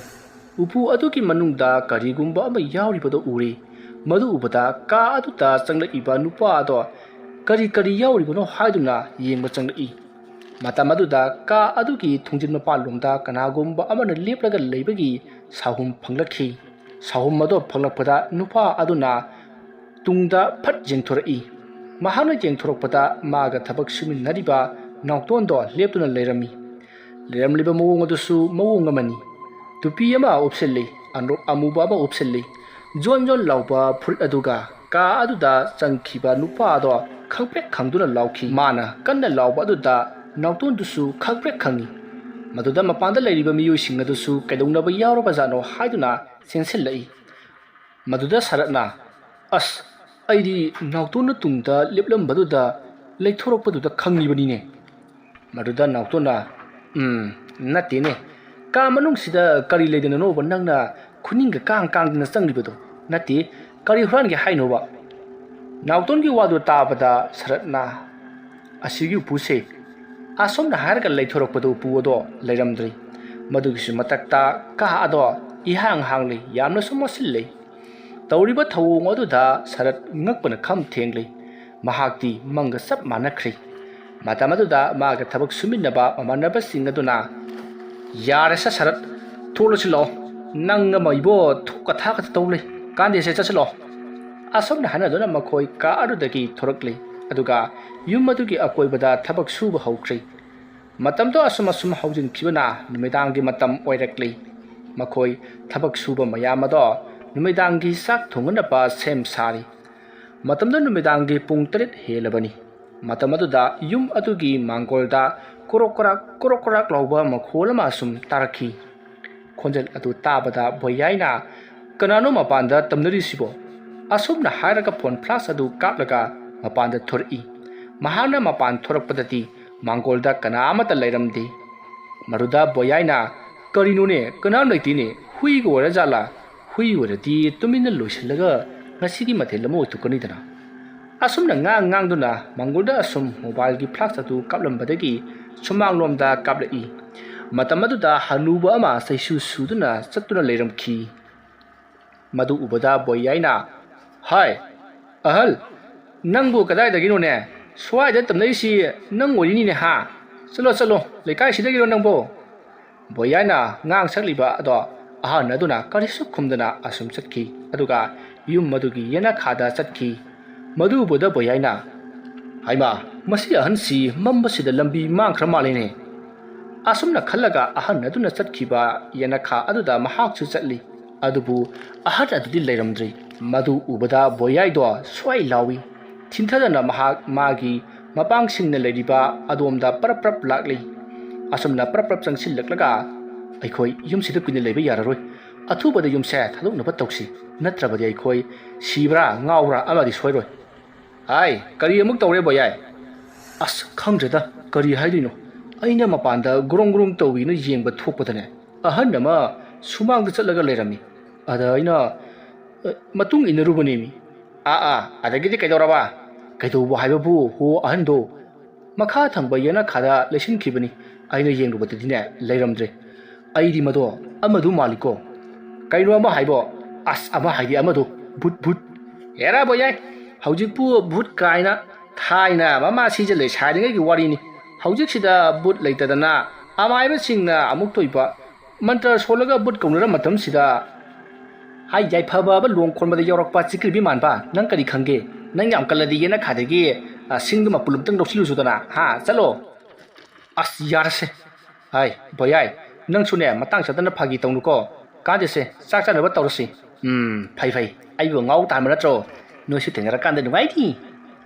ꯎꯄꯨ ꯑꯗꯨꯒꯤ ꯃꯅꯨꯡꯗ ꯀꯔꯤꯒꯨꯝꯕ ꯑꯃ ꯌꯥꯎꯔꯤꯕꯗꯨ ꯎꯔꯤ꯫ ꯃꯗꯨ ꯎꯕꯗ ꯀꯥ ꯑꯗꯨꯗ ꯆꯪꯂꯛꯏꯕ ꯅꯨꯄꯥ ꯑꯗꯣ ꯀꯔꯤ ꯀꯔꯤ ꯌꯥꯎꯔꯤꯕꯅꯣ ꯍꯥꯏꯗꯨꯅ ꯌꯦꯡꯕ ꯆꯪꯂꯛꯏ꯫ ꯃꯇꯝ ꯑꯗꯨꯗ ꯀꯥ ꯑꯗꯨꯒꯤ ꯊꯣꯡꯖꯤꯟ ꯃꯄꯥꯟꯂꯣꯝꯗ ꯀꯅꯥꯒꯨꯝꯕ ꯑꯃꯅ ꯂꯦꯞꯂꯒ ꯂꯩꯕꯒꯤ ꯁꯥꯍꯨꯝ ꯐꯪꯂꯛꯈꯤ꯫ ꯁꯥꯍꯨꯝ ꯑꯗꯣ ꯐꯪꯂꯛꯄꯗ ꯅꯨꯄꯥ ꯑꯗꯨꯅ ꯇꯨꯡꯗ ꯐꯠ ꯌꯦꯡꯊꯣꯔꯛꯏ꯫ ꯃꯍꯥꯛꯅ ꯌꯦꯡꯊꯣꯔꯛꯄꯗ ꯃꯥꯒ ꯊꯕꯛ ꯁꯨꯃꯤꯟꯅꯔꯤꯕ ꯅꯥꯎꯇꯣꯟꯗꯣ ꯂꯦꯞꯇꯨꯅ ꯂꯩꯔꯝꯃꯤ꯫ ꯂꯩꯔꯝꯂꯤꯕ ꯃꯑꯣꯡ ꯑꯗꯨꯁꯨ ꯃꯑꯣꯡ ꯑꯃꯅꯤ꯫ ꯇꯨꯄꯤ ꯑꯃ ꯎꯞꯁꯤꯜꯂꯤ, ꯑꯅꯣꯛ ꯑꯃꯨꯕ ꯑꯃ ꯎꯞꯁꯤꯜꯂꯤ, ꯖꯣꯟ ꯖꯣꯟ ꯂꯥꯎꯕ ꯐꯨꯔꯤꯠ ꯑꯗꯨꯒ ꯀꯥ ꯑꯗꯨꯗ ꯆꯪꯈꯤꯕ ꯅꯨꯄꯥ ꯑꯗꯣ ꯈꯪꯄ꯭ꯔꯦꯛ ꯈꯪꯗꯨꯅ ꯂꯥꯎꯈꯤ꯫ ꯃꯥꯅ ꯀꯟꯅ ꯂꯥꯎꯕ ꯑꯗꯨꯗ ꯅꯥꯎꯇꯣꯟꯗꯨꯁꯨ ꯈꯪꯄ꯭ꯔꯦꯛ ꯈꯪꯉꯤ꯫ ꯃꯗꯨꯗ ꯃꯄꯥꯟꯗ ꯂꯩꯔꯤꯕ ꯃꯤꯑꯣꯏꯁꯤꯡ ꯑꯗꯨꯁꯨ ꯀꯩꯗꯧꯅꯕ ꯌꯥꯎꯔꯕꯖꯥꯠꯅꯣ ꯍꯥꯏꯗꯨꯅ ꯆꯦꯟꯁꯤꯜꯂꯛꯏ꯫ ꯃꯗꯨꯗ ꯁꯔꯠꯅ, "ꯑꯁ, ꯑꯩꯗꯤ ꯅꯥꯎꯇꯣꯟꯅ ꯇꯨꯡꯗ ꯂꯦꯞꯂꯝꯕꯗꯨꯗ ꯂꯩꯊꯣꯔꯛꯄꯗꯨꯗ ꯈꯪꯉꯤꯕꯅꯤꯅꯦ꯫" ꯃꯗꯨꯗ ꯅꯥꯎꯇꯣꯟꯅ, "ꯎꯝ, ꯅꯠꯇꯦꯅꯦ꯫ ꯀꯥ ꯃꯅꯨꯡꯁꯤꯗ ꯀꯔꯤ ꯂꯩꯗꯅꯅꯣꯕ ꯅꯪꯅ ꯈꯨꯅꯤꯡꯒ ꯀꯥꯡ ꯀꯥꯡꯗꯅ ꯆꯪꯂꯤꯕꯗꯣ? ꯅꯠꯇꯦ, ꯀꯔꯤ ꯍꯨꯔꯥꯟꯒꯦ ꯍꯥꯏꯅꯣꯕ?" ꯅꯥꯎꯇꯣꯟꯒꯤ ꯋꯥꯗꯨ ꯇꯥꯕꯗ ꯁꯔꯠꯅ, "ꯑꯁꯤꯒꯤ ꯎꯄꯨꯁꯦ," ꯑꯁꯣꯝꯅ ꯍꯥꯏꯔꯒ ꯂꯩꯊꯣꯔꯛꯄꯗ ꯎꯄꯨ ꯑꯗꯣ ꯂꯩꯔꯝꯗ꯭ꯔꯦ꯫ ꯃꯗꯨꯒꯤꯁꯨ ꯃꯊꯛꯇ ꯀꯥ ꯑꯗꯣ ꯏꯍꯥꯡ ꯍꯥꯡꯂꯤ, ꯌꯥꯝꯅꯁꯨ ꯃꯣꯠꯁꯤꯜꯂꯤ꯫ ꯇꯧꯔꯤꯕ ꯊꯧꯑꯣꯡ ꯑꯗꯨꯗ ꯁꯔꯠ ꯉꯛꯄꯅ ꯈꯝ ꯊꯦꯡꯂꯤ꯫ ꯃꯍꯥꯛꯇꯤ ꯃꯪꯒ ꯆꯞ ꯃꯥꯟꯅꯈ꯭ꯔꯦ꯫ ꯃꯇꯝ ꯑꯗꯨꯗ ꯃꯥꯒ ꯊꯕꯛ ꯁꯨꯃꯤꯟꯅꯕ ꯃꯃꯥꯟꯅꯕꯁꯤꯡ ꯑꯗꯨꯅ, "ꯌꯥꯔꯦꯁꯦ ꯁꯔꯠ, ꯊꯣꯛꯂꯁꯤ ꯂꯥꯛꯑꯣ꯫ ꯅꯪ ꯑꯃ ꯏꯕꯣ ꯊꯣꯛꯀ ꯊꯥꯛꯀ ꯇꯧ ꯂꯩ꯫ ꯀꯥꯟꯗꯦꯁꯦ, ꯆꯠꯁꯤ ꯂꯥꯛꯑꯣ꯫" ꯑꯁꯨꯝꯅ ꯍꯥꯏꯅꯗꯨꯅ ꯃꯈꯣꯏ ꯀꯥ ꯑꯗꯨꯗꯒꯤ ꯊꯣꯔꯛꯂꯤ꯫ ꯑꯗꯨꯒ ꯌꯨꯝ ꯑꯗꯨꯒꯤ ꯑꯀꯣꯏꯕꯗ ꯊꯕꯛ ꯁꯨꯕ ꯍꯧꯈ꯭ꯔꯦ꯫ ꯃꯇꯝꯗꯣ ꯑꯁꯨꯝ ꯑꯁꯨꯝ ꯍꯧꯖꯤꯟꯈꯤꯕꯅ ꯅꯨꯃꯤꯗꯥꯡꯒꯤ ꯃꯇꯝ ꯑꯣꯏꯔꯛꯂꯤ꯫ ꯃꯈꯣꯏ ꯊꯕꯛ ꯁꯨꯕ ꯃꯌꯥꯝ ꯑꯗꯣ ꯅꯨꯃꯤꯗꯥꯡꯒꯤ ꯆꯥꯛ ꯊꯣꯡꯅꯅꯕ ꯁꯦꯝ ꯁꯥꯔꯤ꯫ ꯃꯇꯝꯗꯣ ꯅꯨꯃꯤꯗꯥꯡꯒꯤ ꯄꯨꯡ ꯇꯔꯦꯠ ꯍꯦꯜꯂꯕꯅꯤ꯫ ꯃꯇꯝ ꯑꯗꯨꯗ ꯌꯨꯝ ꯑꯗꯨꯒꯤ ꯃꯥꯡꯒꯣꯜꯗ ꯀꯣꯔꯣꯛ ꯀꯔꯥꯛ, ꯀꯣꯔꯣꯛ ꯀꯔꯥꯛ ꯂꯥꯎꯕ ꯃꯈꯣꯜ ꯑꯃ ꯑꯁꯨꯝ ꯇꯥꯔꯛꯈꯤ꯫ ꯈꯣꯟꯖꯦꯜ ꯑꯗꯨ ꯇꯥꯕꯗ ꯕꯣꯌꯥꯏꯅ, "ꯀꯅꯥꯅꯣ ꯃꯄꯥꯟꯗ ꯇꯝꯅꯔꯤꯁꯤꯕꯣ?" ꯑꯁꯨꯝꯅ ꯍꯥꯏꯔꯒ ꯐꯣꯟ ꯐ꯭ꯂꯥꯁ ꯑꯗꯨ ꯀꯥꯞꯂꯒ ꯃꯄꯥꯟꯗ ꯊꯣꯔꯛꯏ꯫ ꯃꯍꯥꯛꯅ ꯃꯄꯥꯟ ꯊꯣꯔꯛꯄꯗꯗꯤ ꯃꯥꯡꯒꯣꯜꯗ ꯀꯅꯥ ꯑꯃꯠꯇ ꯂꯩꯔꯝꯗꯦ꯫ ꯃꯗꯨꯗ ꯕꯣꯌꯥꯏꯅ, "ꯀꯔꯤꯅꯣꯅꯦ, ꯀꯅꯥꯝ ꯂꯩꯇꯦꯅꯦ, ꯍꯨꯏꯒ ꯑꯣꯏꯔ ꯖꯥꯠꯂꯥ? ꯍꯨꯏ ꯑꯣꯏꯔꯗꯤ ꯇꯨꯃꯤꯟꯅ ꯂꯣꯏꯁꯤꯜꯂꯒ ꯉꯁꯤꯒꯤ ꯃꯊꯦꯜ ꯑꯃ ꯑꯣꯏꯊꯣꯛꯀꯅꯤꯗꯅ꯫" ꯑꯁꯨꯝꯅ ꯉꯥꯡ ꯉꯥꯡꯗꯨꯅ ꯃꯥꯡꯒꯣꯜꯗ ꯑꯁꯨꯝ ꯃꯣꯕꯥꯏꯜꯒꯤ ꯐ꯭ꯂꯥꯁ ꯑꯗꯨ ꯀꯥꯞꯂꯝꯕꯗꯒꯤ ꯁꯨꯃꯥꯡꯂꯣꯝꯗ ꯀꯥꯞꯂꯛꯏ꯫ ꯃꯇꯝ ꯑꯗꯨꯗ ꯍꯅꯨꯕ ꯑꯃ ꯆꯩꯁꯨ ꯁꯨꯗꯨꯅ ꯆꯠꯇꯨꯅ ꯂꯩꯔꯝꯈꯤ꯫ ꯃꯗꯨ ꯎꯕꯗ ꯕꯣꯌꯥꯏꯅ, "ꯍꯥꯏ, ꯑꯍꯜ, ꯅꯪꯕꯨ ꯀꯗꯥꯏꯗꯒꯤꯅꯣꯅꯦ? ꯁ꯭ꯋꯥꯏꯗ ꯇꯝꯅꯔꯤꯁꯤ ꯅꯪ ꯑꯣꯏꯔꯤꯅꯤꯅꯦ ꯍꯥ? ꯆꯠꯂꯣ, ꯆꯠꯂꯣ, ꯂꯩꯀꯥꯏꯁꯤꯗꯒꯤꯔꯣ ꯅꯪꯕꯨ?" ꯕꯣꯌꯥꯏꯅ ꯉꯥꯡ ꯁꯛꯂꯤꯕ ꯑꯗꯣ ꯑꯍꯟ ꯑꯗꯨꯅ ꯀꯔꯤꯁꯨ ꯈꯨꯝꯗꯅ ꯑꯁꯨꯝ ꯆꯠꯈꯤ꯫ ꯑꯗꯨꯒ ꯌꯨꯝ ꯑꯗꯨꯒꯤ ꯌꯦꯅꯈꯥꯗ ꯆꯠꯈꯤ꯫ ꯃꯗꯨ ꯎꯕꯗ ꯕꯣꯌꯥꯏꯅ, "ꯍꯩꯃꯥ, ꯃꯁꯤ ꯑꯍꯟꯁꯤ ꯃꯝꯕꯁꯤꯗ ꯂꯝꯕꯤ ꯃꯥꯡꯈ꯭ꯔ ꯃꯥꯜꯂꯤꯅꯦ꯫" ꯑꯁꯨꯝꯅ ꯈꯜꯂꯒ ꯑꯍꯟ ꯑꯗꯨꯅ ꯆꯠꯈꯤꯕ ꯌꯦꯅꯈꯥ ꯑꯗꯨꯗ ꯃꯍꯥꯛꯁꯨ ꯆꯠꯂꯤ꯫ ꯑꯗꯨꯕꯨ ꯑꯍꯟ ꯑꯗꯨꯗꯤ ꯂꯩꯔꯝꯗ꯭ꯔꯤ꯫ ꯃꯗꯨ ꯎꯕꯗ ꯕꯣꯌꯥꯏꯗꯣ ꯁ꯭ꯋꯥꯏ ꯂꯥꯎꯏ꯫ ꯊꯤꯟꯊꯗꯅ ꯃꯍꯥꯛ ꯃꯥꯒꯤ ꯃꯄꯥꯡꯁꯤꯡꯅ ꯂꯩꯔꯤꯕ ꯑꯗꯣꯝꯗ ꯄꯔꯞ ꯄꯔꯞ ꯂꯥꯛꯂꯤ꯫ ꯑꯁꯨꯝꯅ ꯄꯔꯞ ꯄꯔꯞ ꯆꯪꯁꯤꯜꯂꯛꯂꯒ, "ꯑꯩꯈꯣꯏ ꯌꯨꯝꯁꯤꯗ ꯀꯨꯏꯅ ꯂꯩꯕ ꯌꯥꯔꯔꯣꯏ꯫ ꯑꯊꯨꯕꯗ ꯌꯨꯝꯁꯦ ꯊꯥꯗꯣꯛꯅꯕ ꯇꯧꯁꯤ, ꯅꯠꯇ꯭ꯔꯕꯗꯤ ꯑꯩꯈꯣꯏ ꯁꯤꯕ꯭ꯔꯥ ꯉꯥꯎꯕ꯭ꯔꯥ ꯑꯃꯗꯤ ꯁꯣꯏꯔꯣꯏ꯫" "ꯍꯥꯏ, ꯀꯔꯤ ꯑꯃꯨꯛ ꯇꯧꯔꯦ ꯕꯣꯌꯥꯏ?" "ꯑꯁ, ꯈꯪꯗ꯭ꯔꯦꯗ, ꯀꯔꯤ ꯍꯥꯏꯗꯣꯏꯅꯣ꯫ ꯑꯩꯅ ꯃꯄꯥꯟꯗ ꯒ꯭ꯔꯣꯡ ꯒ꯭ꯔꯣꯡ ꯇꯧꯏꯅ ꯌꯦꯡꯕ ꯊꯣꯛꯄꯗꯅꯦ, ꯑꯍꯟ ꯑꯃ ꯁꯨꯃꯥꯡꯗ ꯆꯠꯂꯒ ꯂꯩꯔꯝꯃꯤ꯫ ꯑꯗ ꯑꯩꯅ, ꯑ, ꯃꯇꯨꯡ ꯏꯟꯅꯔꯨꯕꯅꯦꯃꯤ꯫" "ꯑꯥ, ꯑꯥ, ꯑꯗꯒꯤꯗꯤ ꯀꯩꯗꯧꯔꯕ?" "ꯀꯩꯗꯧꯕ ꯍꯥꯏꯕꯕꯨ, ꯍꯣ, ꯑꯍꯟꯗꯣ ꯃꯈꯥ ꯊꯪꯕ ꯌꯦꯅꯈꯥꯗ ꯂꯩꯁꯤꯟꯈꯤꯕꯅꯤ꯫ ꯑꯩꯅ ꯌꯦꯡꯂꯨꯕꯗꯗꯤꯅꯦ, ꯂꯩꯔꯝꯗ꯭ꯔꯦ꯫ ꯑꯩꯗꯤ ꯃꯗꯣ ꯑꯃꯗꯨ ꯃꯥꯜꯂꯤꯀꯣ꯫" "ꯀꯩꯅꯣ ꯑꯃ ꯍꯥꯏꯕꯣ?" "ꯑꯁ, ꯑꯃ ꯍꯥꯏꯗꯤ ꯑꯃꯗꯣ, ꯚꯨꯠ, ꯚꯨꯠ꯫" "ꯍꯦꯔꯥ ꯕꯣꯌꯥꯏ, ꯍꯧꯖꯤꯛꯄꯨ ꯚꯨꯠ ꯀꯥꯏꯅ꯫ ꯊꯥꯏꯅ ꯃꯃꯥ ꯁꯤꯖ ꯂꯩꯁꯥꯔꯤꯉꯩꯒꯤ ꯋꯥꯔꯤꯅꯤ꯫ ꯍꯧꯖꯤꯛꯁꯤꯗ ꯚꯨꯠ ꯂꯩꯇꯗꯅ ꯑꯃꯥꯏꯕꯁꯤꯡꯅ ꯑꯃꯨꯛ ꯊꯣꯛꯏꯕ ꯃꯟꯇ꯭ꯔ ꯁꯣꯜꯂꯒ ꯚꯨꯠ ꯀꯧꯅꯔ ꯃꯇꯝꯁꯤꯗ꯫ ꯍꯥꯏ, ꯌꯥꯏꯐꯕ ꯑꯃ ꯂꯣꯡ ꯈꯣꯟꯕꯗ ꯌꯧꯔꯛꯄ ꯆꯤꯛꯀ꯭ꯔꯤꯕꯤ ꯃꯥꯟꯕ, ꯅꯪ ꯀꯔꯤ ꯈꯪꯒꯦ? ꯅꯪ ꯌꯥꯝ ꯀꯜꯂꯗꯤ ꯌꯦꯅꯈꯥꯗꯒꯤ, ꯑ, ꯁꯤꯡꯗꯨ ꯃꯄꯨꯟ ꯑꯝꯇꯪ ꯂꯧꯁꯤꯜꯂꯨꯁꯨꯗꯅ, ꯍꯥ? ꯆꯠꯂꯣ꯫" "ꯑꯁ, ꯌꯥꯔꯁꯦ꯫ ꯍꯥꯏ, ꯕꯣꯌꯥꯏ, ꯅꯪꯁꯨꯅꯦ, ꯃꯇꯥꯡ ꯆꯥꯗꯅ ꯐꯥꯒꯤ ꯇꯧꯅꯨꯀꯣ꯫ ꯀꯥꯟꯗꯦꯁꯦ, ꯆꯥꯛ ꯆꯥꯅꯕ ꯇꯧꯔꯁꯤ꯫ ꯎꯝ, ꯐꯩ, ꯐꯩ꯫ ꯑꯩꯕꯨ ꯉꯥꯎ ꯇꯥꯟꯕ ꯅꯠꯇ꯭ꯔꯣ? ꯅꯣꯏꯁꯨ ꯊꯦꯡꯅꯔꯀꯥꯟꯗ ꯅꯨꯡꯉꯥꯏꯅꯤ꯫"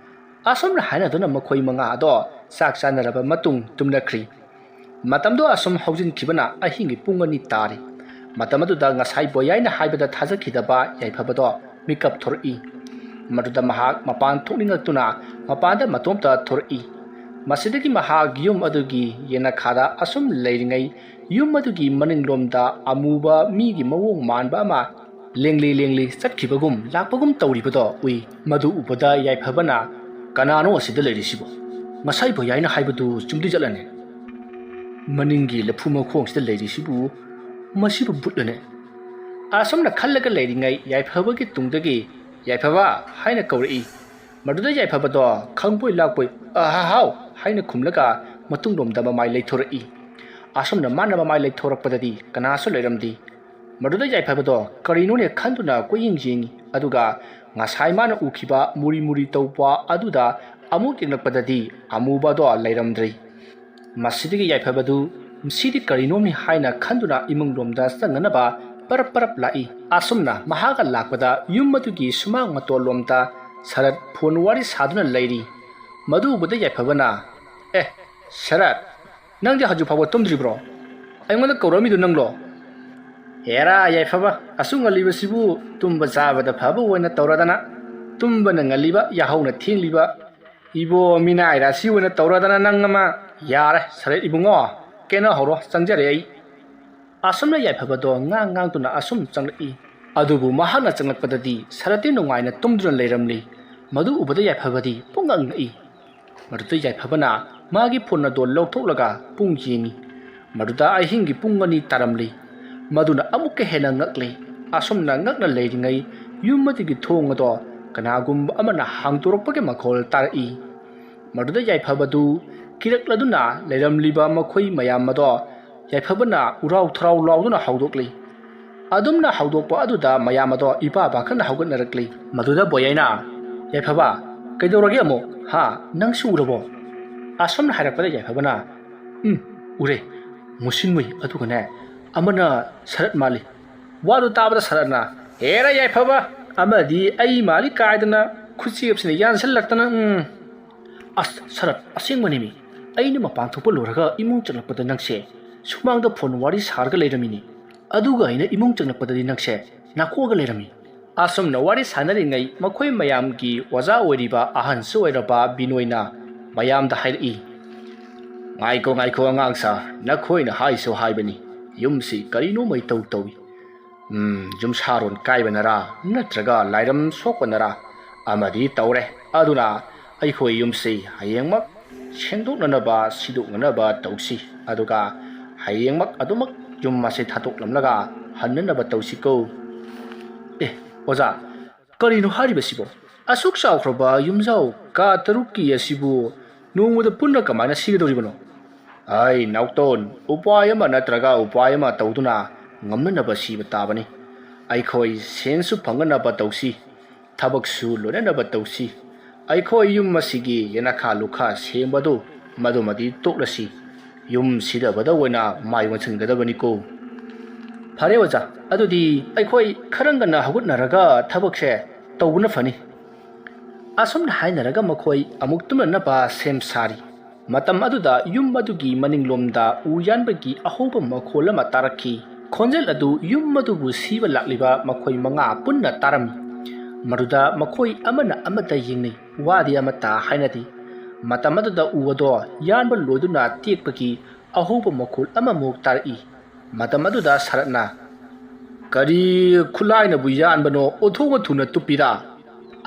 ꯑꯁꯨꯝꯅ ꯍꯥꯏꯅꯗꯨꯅ ꯃꯈꯣꯏ ꯃꯉꯥ ꯑꯗꯣ ꯆꯥꯛ ꯆꯥꯅꯔꯕ ꯃꯇꯨꯡ ꯇꯨꯝꯅꯈ꯭ꯔꯤ꯫ ꯃꯇꯝꯗꯣ ꯑꯁꯨꯝ ꯍꯧꯖꯤꯟꯈꯤꯕꯅ ꯑꯍꯤꯡꯒꯤ ꯄꯨꯡ ꯑꯅꯤ ꯇꯥꯔꯤ꯫ ꯃꯇꯝ ꯑꯗꯨꯗ ꯉꯁꯥꯏ ꯕꯣꯌꯥꯏꯅ ꯍꯥꯏꯕꯗ ꯊꯥꯖꯈꯤꯗꯕ ꯌꯥꯏꯐꯕꯗꯣ ꯃꯤꯀꯞ ꯊꯣꯔꯛꯏ꯫ ꯃꯗꯨꯗ ꯃꯍꯥꯛ ꯃꯄꯥꯟ ꯊꯣꯛꯅꯤꯡꯂꯛꯇꯨꯅ ꯃꯄꯥꯟꯗ ꯃꯇꯣꯝꯇ ꯊꯣꯔꯛꯏ꯫ ꯃꯁꯤꯗꯒꯤ ꯃꯍꯥꯛ ꯌꯨꯝ ꯑꯗꯨꯒꯤ ꯌꯦꯅꯈꯥꯗ ꯑꯁꯨꯝ ꯂꯩꯔꯤꯉꯩ, ꯌꯨꯝ ꯑꯗꯨꯒꯤ ꯃꯅꯤꯡꯂꯣꯝꯗ ꯑꯃꯨꯕ ꯃꯤꯒꯤ ꯃꯑꯣꯡ ꯃꯥꯟꯕ ꯑꯃ ꯂꯦꯡꯂꯤ ꯂꯦꯡꯂꯤ ꯆꯠꯈꯤꯕꯒꯨꯝ ꯂꯥꯛꯄꯒꯨꯝ ꯇꯧꯔꯤꯕꯗꯣ ꯎꯏ꯫ ꯃꯗꯨ ꯎꯕꯗ ꯌꯥꯏꯐꯕꯅ, "ꯀꯅꯥꯅꯣ ꯑꯁꯤꯗ ꯂꯩꯔꯤꯁꯤꯕꯣ? ꯉꯁꯥꯏ ꯕꯣꯌꯥꯏꯅ ꯍꯥꯏꯕꯗꯨ ꯆꯨꯝꯗꯤ ꯆꯠꯂꯅꯦ꯫ ꯃꯅꯤꯡꯒꯤ ꯂꯐꯨ ꯃꯈꯣꯡꯁꯤꯗ ꯂꯩꯔꯤꯁꯤꯕꯨ, ꯃꯁꯤꯕꯨ ꯚꯨꯠꯂꯅꯦ?" ꯑꯁꯨꯝꯅ ꯈꯜꯂꯒ ꯂꯩꯔꯤꯉꯩ ꯌꯥꯏꯐꯕꯒꯤ ꯇꯨꯡꯗꯒꯤ, "ꯌꯥꯏꯐꯕ" ꯍꯥꯏꯅ ꯀꯧꯔꯛꯏ꯫ ꯃꯗꯨꯗ ꯌꯥꯏꯐꯕꯗꯣ ꯈꯪꯕꯣꯏ ꯂꯥꯛꯄꯣꯏ, "ꯑꯍꯥ ꯍꯥꯎ" ꯍꯥꯏꯅ ꯈꯨꯝꯂꯒ ꯃꯇꯨꯡꯂꯣꯝꯗ ꯃꯃꯥꯏ ꯂꯩꯊꯣꯔꯛꯏ꯫ ꯑꯁꯨꯝꯅ ꯃꯥꯅ ꯃꯃꯥꯏ ꯂꯩꯊꯣꯔꯛꯄꯗꯗꯤ ꯀꯅꯥꯁꯨ ꯂꯩꯔꯝꯗꯦ꯫ ꯃꯗꯨꯗ ꯌꯥꯏꯐꯕꯗꯣ ꯀꯔꯤꯅꯣꯅꯦ ꯈꯟꯗꯨꯅ ꯀꯣꯏꯌꯦꯡ ꯌꯦꯡꯉꯤ꯫ ꯑꯗꯨꯒ ꯉꯁꯥꯏ ꯃꯥꯅ ꯎꯈꯤꯕ ꯃꯨꯔꯤ ꯃꯨꯔꯤ ꯇꯧꯕ ꯑꯗꯨꯗ ꯑꯃꯨꯛ ꯌꯦꯡꯂꯛꯄꯗꯗꯤ ꯑꯃꯨꯕꯗꯣ ꯂꯩꯔꯝꯗ꯭ꯔꯦ꯫ ꯃꯁꯤꯗꯒꯤ ꯌꯥꯏꯐꯕꯗꯨ, "ꯃꯁꯤꯗꯤ ꯀꯔꯤꯅꯣꯝꯅꯤ" ꯍꯥꯏꯅ ꯈꯟꯗꯨꯅ ꯏꯃꯨꯡꯂꯣꯝꯗ ꯆꯪꯅꯅꯕ ꯄꯔꯞ ꯄꯔꯞ ꯂꯥꯛꯏ꯫ ꯑꯁꯨꯝꯅ ꯃꯍꯥꯛꯀ ꯂꯥꯛꯄꯗ ꯌꯨꯝ ꯑꯗꯨꯒꯤ ꯁꯨꯃꯥꯡ ꯃꯇꯣꯜꯂꯣꯝꯗ ꯁꯔꯠ ꯐꯣꯟ ꯋꯥꯔꯤ ꯁꯥꯗꯨꯅ ꯂꯩꯔꯤ꯫ ꯃꯗꯨ ꯎꯕꯗ ꯌꯥꯏꯐꯕꯅ, "ꯑꯦ, ꯁꯔꯠ, ꯅꯪꯗꯤ ꯍꯧꯖꯤꯛ ꯐꯥꯎꯕ ꯇꯨꯝꯗ꯭ꯔꯤꯕ꯭ꯔꯣ? ꯑꯩꯉꯣꯟꯗ ꯀꯧꯔꯛꯑꯝꯃꯤꯗꯨ ꯅꯪꯂꯣ?" "ꯍꯦꯔꯥ ꯌꯥꯏꯐꯕ, ꯑꯁꯨꯛ ꯉꯜꯂꯤꯕꯁꯤꯕꯨ ꯇꯨꯝꯕ ꯆꯥꯕꯗ ꯐꯕ ꯑꯣꯏꯅ ꯇꯧꯔꯗꯅ, ꯇꯨꯝꯕꯅ ꯉꯜꯂꯤꯕ, ꯌꯥꯍꯧꯅ ꯊꯦꯡꯂꯤꯕ, ꯏꯕꯣ, ꯃꯤꯅꯥꯏ ꯔꯥꯁꯤ ꯑꯣꯏꯅ ꯇꯧꯔꯗꯅ ꯅꯪ ꯑꯃ꯫ ꯌꯥꯔꯦ, ꯁꯔꯠ ꯏꯕꯨꯡꯉꯣ, ꯀꯦꯅꯍꯧꯔꯣ, ꯆꯪꯖꯔꯦ ꯑꯩ꯫" ꯑꯁꯨꯝꯅ ꯌꯥꯏꯐꯕꯗꯣ ꯉꯥꯡ ꯉꯥꯡꯗꯨꯅ ꯑꯁꯨꯝ ꯆꯪꯂꯛꯏ꯫ ꯑꯗꯨꯕꯨ ꯃꯍꯥꯛꯅ ꯆꯪꯂꯛꯄꯗꯗꯤ ꯁꯔꯠꯇꯤ ꯅꯨꯡꯉꯥꯏꯅ ꯇꯨꯝꯗꯨꯅ ꯂꯩꯔꯝꯂꯤ꯫ ꯃꯗꯨ ꯎꯕꯗ ꯌꯥꯏꯐꯕꯗꯤ ꯄꯨꯡꯉꯛ ꯉꯛꯏ꯫ ꯃꯗꯨꯗ ꯌꯥꯏꯐꯕꯅ ꯃꯥꯒꯤ ꯐꯣꯟ ꯑꯗꯣ ꯂꯧꯊꯣꯛꯂꯒ ꯄꯨꯡ ꯌꯦꯡꯉꯤ꯫ ꯃꯗꯨꯗ ꯑꯍꯤꯡꯒꯤ ꯄꯨꯡ ꯑꯅꯤ ꯇꯥꯔꯝꯂꯤ꯫ ꯃꯗꯨꯅ ꯑꯃꯨꯛꯀ ꯍꯦꯟꯅ ꯉꯛꯂꯤ꯫ ꯑꯁꯨꯝꯅ ꯉꯛꯅ ꯂꯩꯔꯤꯉꯩ ꯌꯨꯝ ꯑꯗꯨꯒꯤ ꯊꯣꯡ ꯑꯗꯣ ꯀꯅꯥꯒꯨꯝꯕ ꯑꯃꯅ ꯍꯥꯡꯗꯣꯔꯛꯄꯒꯤ ꯃꯈꯣꯜ ꯇꯥꯔꯛꯏ꯫ ꯃꯗꯨꯗ ꯌꯥꯏꯐꯕꯗꯨ ꯀꯤꯔꯛꯂꯗꯨꯅ ꯂꯩꯔꯝꯂꯤꯕ ꯃꯈꯣꯏ ꯃꯌꯥꯝ ꯑꯗꯣ ꯌꯥꯏꯐꯕꯅ ꯎꯔꯥꯎ ꯊꯔꯥꯎ ꯂꯥꯎꯗꯨꯅ ꯍꯧꯗꯣꯛꯂꯤ꯫ ꯑꯗꯨꯝꯅ ꯍꯧꯗꯣꯛꯄ ꯑꯗꯨꯗ ꯃꯌꯥꯝ ꯑꯗꯣ ꯏꯄꯥ ꯄꯥꯈꯪꯅ ꯍꯧꯒꯠꯅꯔꯛꯂꯤ꯫ ꯃꯗꯨꯗ ꯕꯣꯌꯥꯏꯅ, "ꯌꯥꯏꯐꯕ, ꯀꯩꯗꯧꯔꯒꯦ ꯑꯃꯨꯛ? ꯍꯥ? ꯅꯪꯁꯨ ꯎꯔꯕꯣ?" ꯑꯁꯨꯝꯅ ꯍꯥꯏꯔꯛꯄꯗ ꯌꯥꯏꯐꯕꯅ, "ꯎꯝ, ꯎꯔꯦ꯫ ꯃꯨꯁꯤꯟꯃꯨꯏ, ꯑꯗꯨꯒꯅꯦ, ꯑꯃꯅ ꯁꯔꯠ ꯃꯥꯜꯂꯤ꯫" ꯋꯥꯗꯨ ꯇꯥꯕꯗ ꯁꯔꯠꯅ, "ꯍꯦꯔꯥ ꯌꯥꯏꯐꯕ, ꯑꯃꯗꯤ ꯑꯩ ꯃꯥꯜꯂꯤ ꯀꯥꯏꯗꯅ ꯈꯨꯠꯆꯦꯞꯁꯤꯅ ꯌꯥꯟꯁꯤꯜꯂꯛꯇꯅ, ꯎꯝ꯫ ꯑꯁ, ꯁꯔꯠ, ꯑꯁꯦꯡꯕꯅꯤꯃꯤ꯫ ꯑꯩꯅ ꯃꯄꯥꯟ ꯊꯣꯛꯄ ꯂꯣꯏꯔꯒ ꯏꯃꯨꯡ ꯆꯪꯂꯛꯄꯗ ꯅꯪꯁꯦ ꯁꯨꯃꯥꯡꯗ ꯐꯣꯟ ꯋꯥꯔꯤ ꯁꯥꯔꯒ ꯂꯩꯔꯝꯃꯤꯅꯤ꯫ ꯑꯗꯨꯒ ꯑꯩꯅ ꯏꯃꯨꯡ ꯆꯪꯂꯛꯄꯗꯗꯤ ꯅꯪꯁꯦ ꯅꯥꯀꯣꯛꯑꯒ ꯂꯩꯔꯝꯃꯤ꯫" ꯑꯁꯨꯝꯅ ꯋꯥꯔꯤ ꯁꯥꯟꯅꯔꯤꯉꯩ ꯃꯈꯣꯏ ꯃꯌꯥꯝꯒꯤ ꯑꯣꯖꯥ ꯑꯣꯏꯔꯤꯕ ꯑꯍꯟꯁꯨ ꯑꯣꯏꯔꯕ ꯕꯤꯅꯣꯏꯅ ꯃꯌꯥꯝꯗ ꯍꯥꯏꯔꯛꯏ, "ꯉꯥꯏꯈꯣ, ꯉꯥꯏꯈꯣ, ꯑꯉꯥꯡ ꯁꯥ, ꯅꯈꯣꯏꯅ ꯍꯥꯏꯁꯨ ꯍꯥꯏꯕꯅꯤ, ꯌꯨꯝꯁꯤ ꯀꯔꯤꯅꯣ ꯃꯩꯇꯧ ꯇꯧꯏ꯫ ꯎꯝ, ꯌꯨꯝꯁꯥꯔꯣꯟ ꯀꯥꯏꯕꯅꯔꯥ ꯅꯠꯇ꯭ꯔꯒ ꯂꯥꯏꯔꯝ ꯁꯣꯛꯄꯅꯔꯥ ꯑꯃꯗꯤ ꯇꯧꯔꯦ꯫ ꯑꯗꯨꯅ ꯑꯩꯈꯣꯏ ꯌꯨꯝꯁꯤ ꯍꯌꯦꯡꯃꯛ ꯁꯦꯡꯗꯣꯛꯅꯅꯕ, ꯁꯤꯗꯣꯛꯅꯅꯕ ꯇꯧꯁꯤ꯫ ꯑꯗꯨꯒ ꯍꯌꯦꯡꯃꯛ ꯑꯗꯨꯃꯛ ꯌꯨꯝ ꯑꯁꯤ ꯊꯥꯗꯣꯛꯂꯝꯂꯒ ꯍꯟꯅꯅꯕ ꯇꯧꯁꯤꯀꯣ꯫" "ꯑꯦ, ꯑꯣꯖꯥ, ꯀꯔꯤꯅꯣ ꯍꯥꯏꯔꯤꯕꯁꯤꯕꯣ? ꯑꯁꯨꯛ ꯆꯥꯎꯈ꯭ꯔꯕ ꯌꯨꯝꯖꯥꯎ ꯀꯥ ꯇꯔꯨꯛꯀꯤ ꯑꯁꯤꯕꯨ ꯅꯣꯡꯃꯗ ꯄꯨꯟꯅ ꯀꯃꯥꯏꯅ ꯁꯤꯒꯗꯧꯔꯤꯕꯅꯣ?" "ꯑꯩ ꯅꯥꯎꯇꯣꯟ, ꯎꯄꯥꯏ ꯑꯃ ꯅꯠꯇ꯭ꯔꯒ ꯎꯄꯥꯏ ꯑꯃ ꯇꯧꯗꯨꯅ ꯉꯝꯅꯅꯕ ꯁꯤꯕ ꯇꯥꯕꯅꯤ꯫ ꯑꯩꯈꯣꯏ ꯁꯦꯟꯁꯨ ꯐꯪꯅꯅꯕ ꯇꯧꯁꯤ, ꯊꯕꯛꯁꯨ ꯂꯣꯏꯅꯅꯕ ꯇꯧꯁꯤ꯫ ꯑꯩꯈꯣꯏ ꯌꯨꯝ ꯑꯁꯤꯒꯤ ꯌꯦꯅꯈꯥ ꯂꯨꯈꯥ ꯁꯦꯝꯕꯗꯨ ꯃꯗꯨꯃꯗꯤ ꯇꯣꯛꯂꯁꯤ꯫ ꯌꯨꯝ ꯁꯤꯗꯕꯗ ꯑꯣꯏꯅ ꯃꯥꯏ ꯑꯣꯟꯁꯤꯟꯒꯗꯕꯅꯤꯀꯣ꯫" ꯐꯔꯦ ꯑꯣꯖꯥ, ꯑꯗꯨꯗꯤ ꯑꯩꯈꯣꯏ ꯈꯔ ꯉꯟꯅ ꯍꯧꯒꯠꯅꯔꯒ ꯊꯕꯛꯁꯦ ꯇꯧꯕꯅ ꯐꯅꯤ꯫ ꯑꯁꯨꯝꯅ ꯍꯥꯏꯅꯔꯒ ꯃꯈꯣꯏ ꯑꯃꯨꯛ ꯇꯨꯝꯅꯅꯕ ꯁꯦꯝ ꯁꯥꯔꯤ꯫ ꯃꯇꯝ ꯑꯗꯨꯗ ꯌꯨꯝ ꯑꯗꯨꯒꯤ ꯃꯅꯤꯡꯂꯣꯝꯗ ꯎ ꯌꯥꯟꯕꯒꯤ ꯑꯍꯧꯕ ꯃꯈꯣꯜ ꯑꯃ ꯇꯥꯔꯛꯈꯤ꯫ ꯈꯣꯟꯖꯦꯜ ꯑꯗꯨ ꯌꯨꯝ ꯑꯗꯨꯕꯨ ꯁꯤꯕ ꯂꯥꯛꯂꯤꯕ ꯃꯈꯣꯏ ꯃꯉꯥ ꯄꯨꯟꯅ ꯇꯥꯔꯝꯃꯤ꯫ ꯃꯗꯨꯗ ꯃꯈꯣꯏ ꯑꯃꯅ ꯑꯃꯗ ꯌꯦꯡꯅꯩ, ꯋꯥꯗꯤ ꯑꯃꯠꯇ ꯍꯥꯏꯅꯗꯦ꯫ ꯃꯇꯝ ꯑꯗꯨꯗ ꯎ ꯑꯗꯣ ꯌꯥꯟꯕ ꯂꯣꯏꯗꯨꯅ ꯇꯦꯛꯄꯒꯤ ꯑꯍꯧꯕ ꯃꯈꯣꯜ ꯑꯃꯃꯨꯛ ꯇꯥꯔꯛꯏ꯫ ꯃꯇꯝ ꯑꯗꯨꯗ ꯁꯔꯠꯅ, "ꯀꯔꯤ ꯈꯨꯠꯂꯥꯏꯅꯕꯨ ꯌꯥꯟꯕꯅꯣ? ꯑꯣꯟꯊꯣꯛꯅ ꯊꯨꯅ ꯇꯨꯞꯄꯤꯔꯥ?"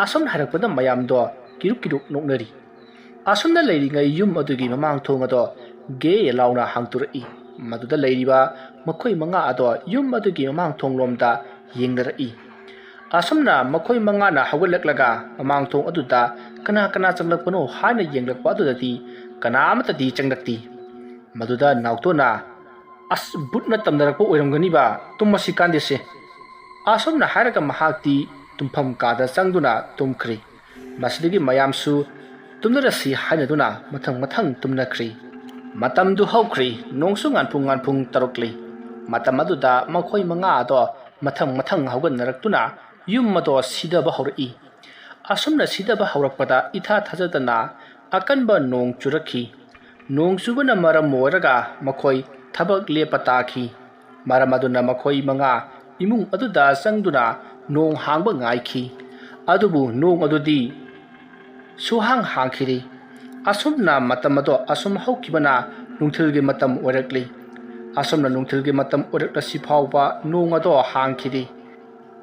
ꯑꯁꯨꯝꯅ ꯍꯥꯏꯔꯛꯄꯗ ꯃꯌꯥꯝꯗꯣ ꯀꯤꯔꯨꯛ ꯀꯤꯔꯨꯛ ꯅꯣꯛꯅꯔꯤ꯫ ꯑꯁꯨꯝꯅ ꯂꯩꯔꯤꯉꯩ ꯌꯨꯝ ꯑꯗꯨꯒꯤ ꯃꯃꯥꯡ ꯊꯣꯡ ꯑꯗꯣ ꯒꯦ ꯂꯥꯎꯅ ꯍꯥꯡꯗꯣꯔꯛꯏ꯫ ꯃꯗꯨꯗ ꯂꯩꯔꯤꯕ ꯃꯈꯣꯏ ꯃꯉꯥ ꯑꯗꯣ ꯌꯨꯝ ꯑꯗꯨꯒꯤ ꯃꯃꯥꯡ ꯊꯣꯡꯂꯣꯝꯗ ꯌꯦꯡꯅꯔꯛꯏ꯫ ꯑꯁꯨꯝꯅ ꯃꯈꯣꯏ ꯃꯉꯥꯅ ꯍꯧꯒꯠꯂꯛꯂꯒ ꯃꯃꯥꯡ ꯊꯣꯡ ꯑꯗꯨꯗ ꯀꯅꯥ ꯀꯅꯥ ꯆꯪꯂꯛꯄꯅꯣ ꯍꯥꯏꯅ ꯌꯦꯡꯂꯛꯄ ꯑꯗꯨꯗꯗꯤ ꯀꯅꯥ ꯑꯃꯠꯇꯗꯤ ꯆꯪꯂꯛꯇꯦ꯫ ꯃꯗꯨꯗ ꯅꯥꯎꯇꯣꯅ, "ꯑꯁ, ꯕꯨꯠꯅ ꯇꯝꯅꯔꯛꯄ ꯑꯣꯏꯔꯝꯒꯅꯤꯕ, ꯇꯨꯝꯃꯁꯤ ꯀꯥꯟꯗꯦꯁꯦ"꯫ ꯑꯁꯨꯝꯅ ꯍꯥꯏꯔꯒ ꯃꯍꯥꯛꯇꯤ ꯇꯨꯝꯐꯝ ꯀꯥꯗ ꯆꯪꯗꯨꯅ ꯇꯨꯝꯈ꯭ꯔꯦ꯫ ꯃꯁꯤꯗꯒꯤ ꯃꯌꯥꯝꯁꯨ ꯇꯨꯝꯅꯔꯁꯤ ꯍꯥꯏꯅꯗꯨꯅ ꯃꯊꯪ ꯃꯊꯪ ꯇꯨꯝꯅꯈ꯭ꯔꯦ꯫ ꯃꯇꯝꯗꯨ ꯍꯧꯈ꯭ꯔꯦ, ꯅꯣꯡꯁꯨ ꯉꯥꯟꯐꯨꯡ ꯉꯥꯟꯐꯨꯡ ꯇꯧꯔꯛꯂꯦ꯫ ꯃꯇꯝ ꯑꯗꯨꯗ ꯃꯈꯣꯏ ꯃꯉꯥ ꯑꯗꯣ ꯃꯊꯪ ꯃꯊꯪ ꯍꯧꯒꯠꯅꯔꯛꯇꯨꯅ ꯌꯨꯝ ꯑꯗꯣ ꯁꯤꯗꯕ ꯍꯧꯔꯛꯏ꯫ ꯑꯁꯨꯝꯅ ꯁꯤꯗꯕ ꯍꯧꯔꯛꯄꯗ ꯏꯊꯥ ꯊꯥꯖꯗꯅ ꯑꯀꯟꯕ ꯅꯣꯡ ꯆꯨꯔꯛꯈꯤ꯫ ꯅꯣꯡ ꯆꯨꯕꯅ ꯃꯔꯝ ꯑꯣꯏꯔꯒ ꯃꯈꯣꯏ ꯊꯕꯛ ꯂꯦꯞꯄ ꯇꯥꯈꯤ꯫ ꯃꯔꯝ ꯑꯗꯨꯅ ꯃꯈꯣꯏ ꯃꯉꯥ ꯏꯃꯨꯡ ꯑꯗꯨꯗ ꯆꯪꯗꯨꯅ ꯅꯣꯡ ꯍꯥꯡꯕ ꯉꯥꯏꯈꯤ꯫ ꯑꯗꯨꯕꯨ ꯅꯣꯡ ꯑꯗꯨꯗꯤ ꯁꯨꯍꯥꯡ ꯍꯥꯡꯈꯤꯗꯦ꯫ ꯑꯁꯨꯝꯅ ꯃꯇꯝ ꯑꯗꯣ ꯑꯁꯨꯝ ꯍꯧꯈꯤꯕꯅ ꯅꯨꯡꯊꯤꯜꯒꯤ ꯃꯇꯝ ꯑꯣꯏꯔꯛꯂꯤ꯫ ꯑꯁꯨꯝꯅ ꯅꯨꯡꯊꯤꯜꯒꯤ ꯃꯇꯝ ꯑꯣꯏꯔꯛꯂꯁꯤ ꯐꯥꯎꯕ ꯅꯣꯡ ꯑꯗꯣ ꯍꯥꯡꯈꯤꯗꯦ꯫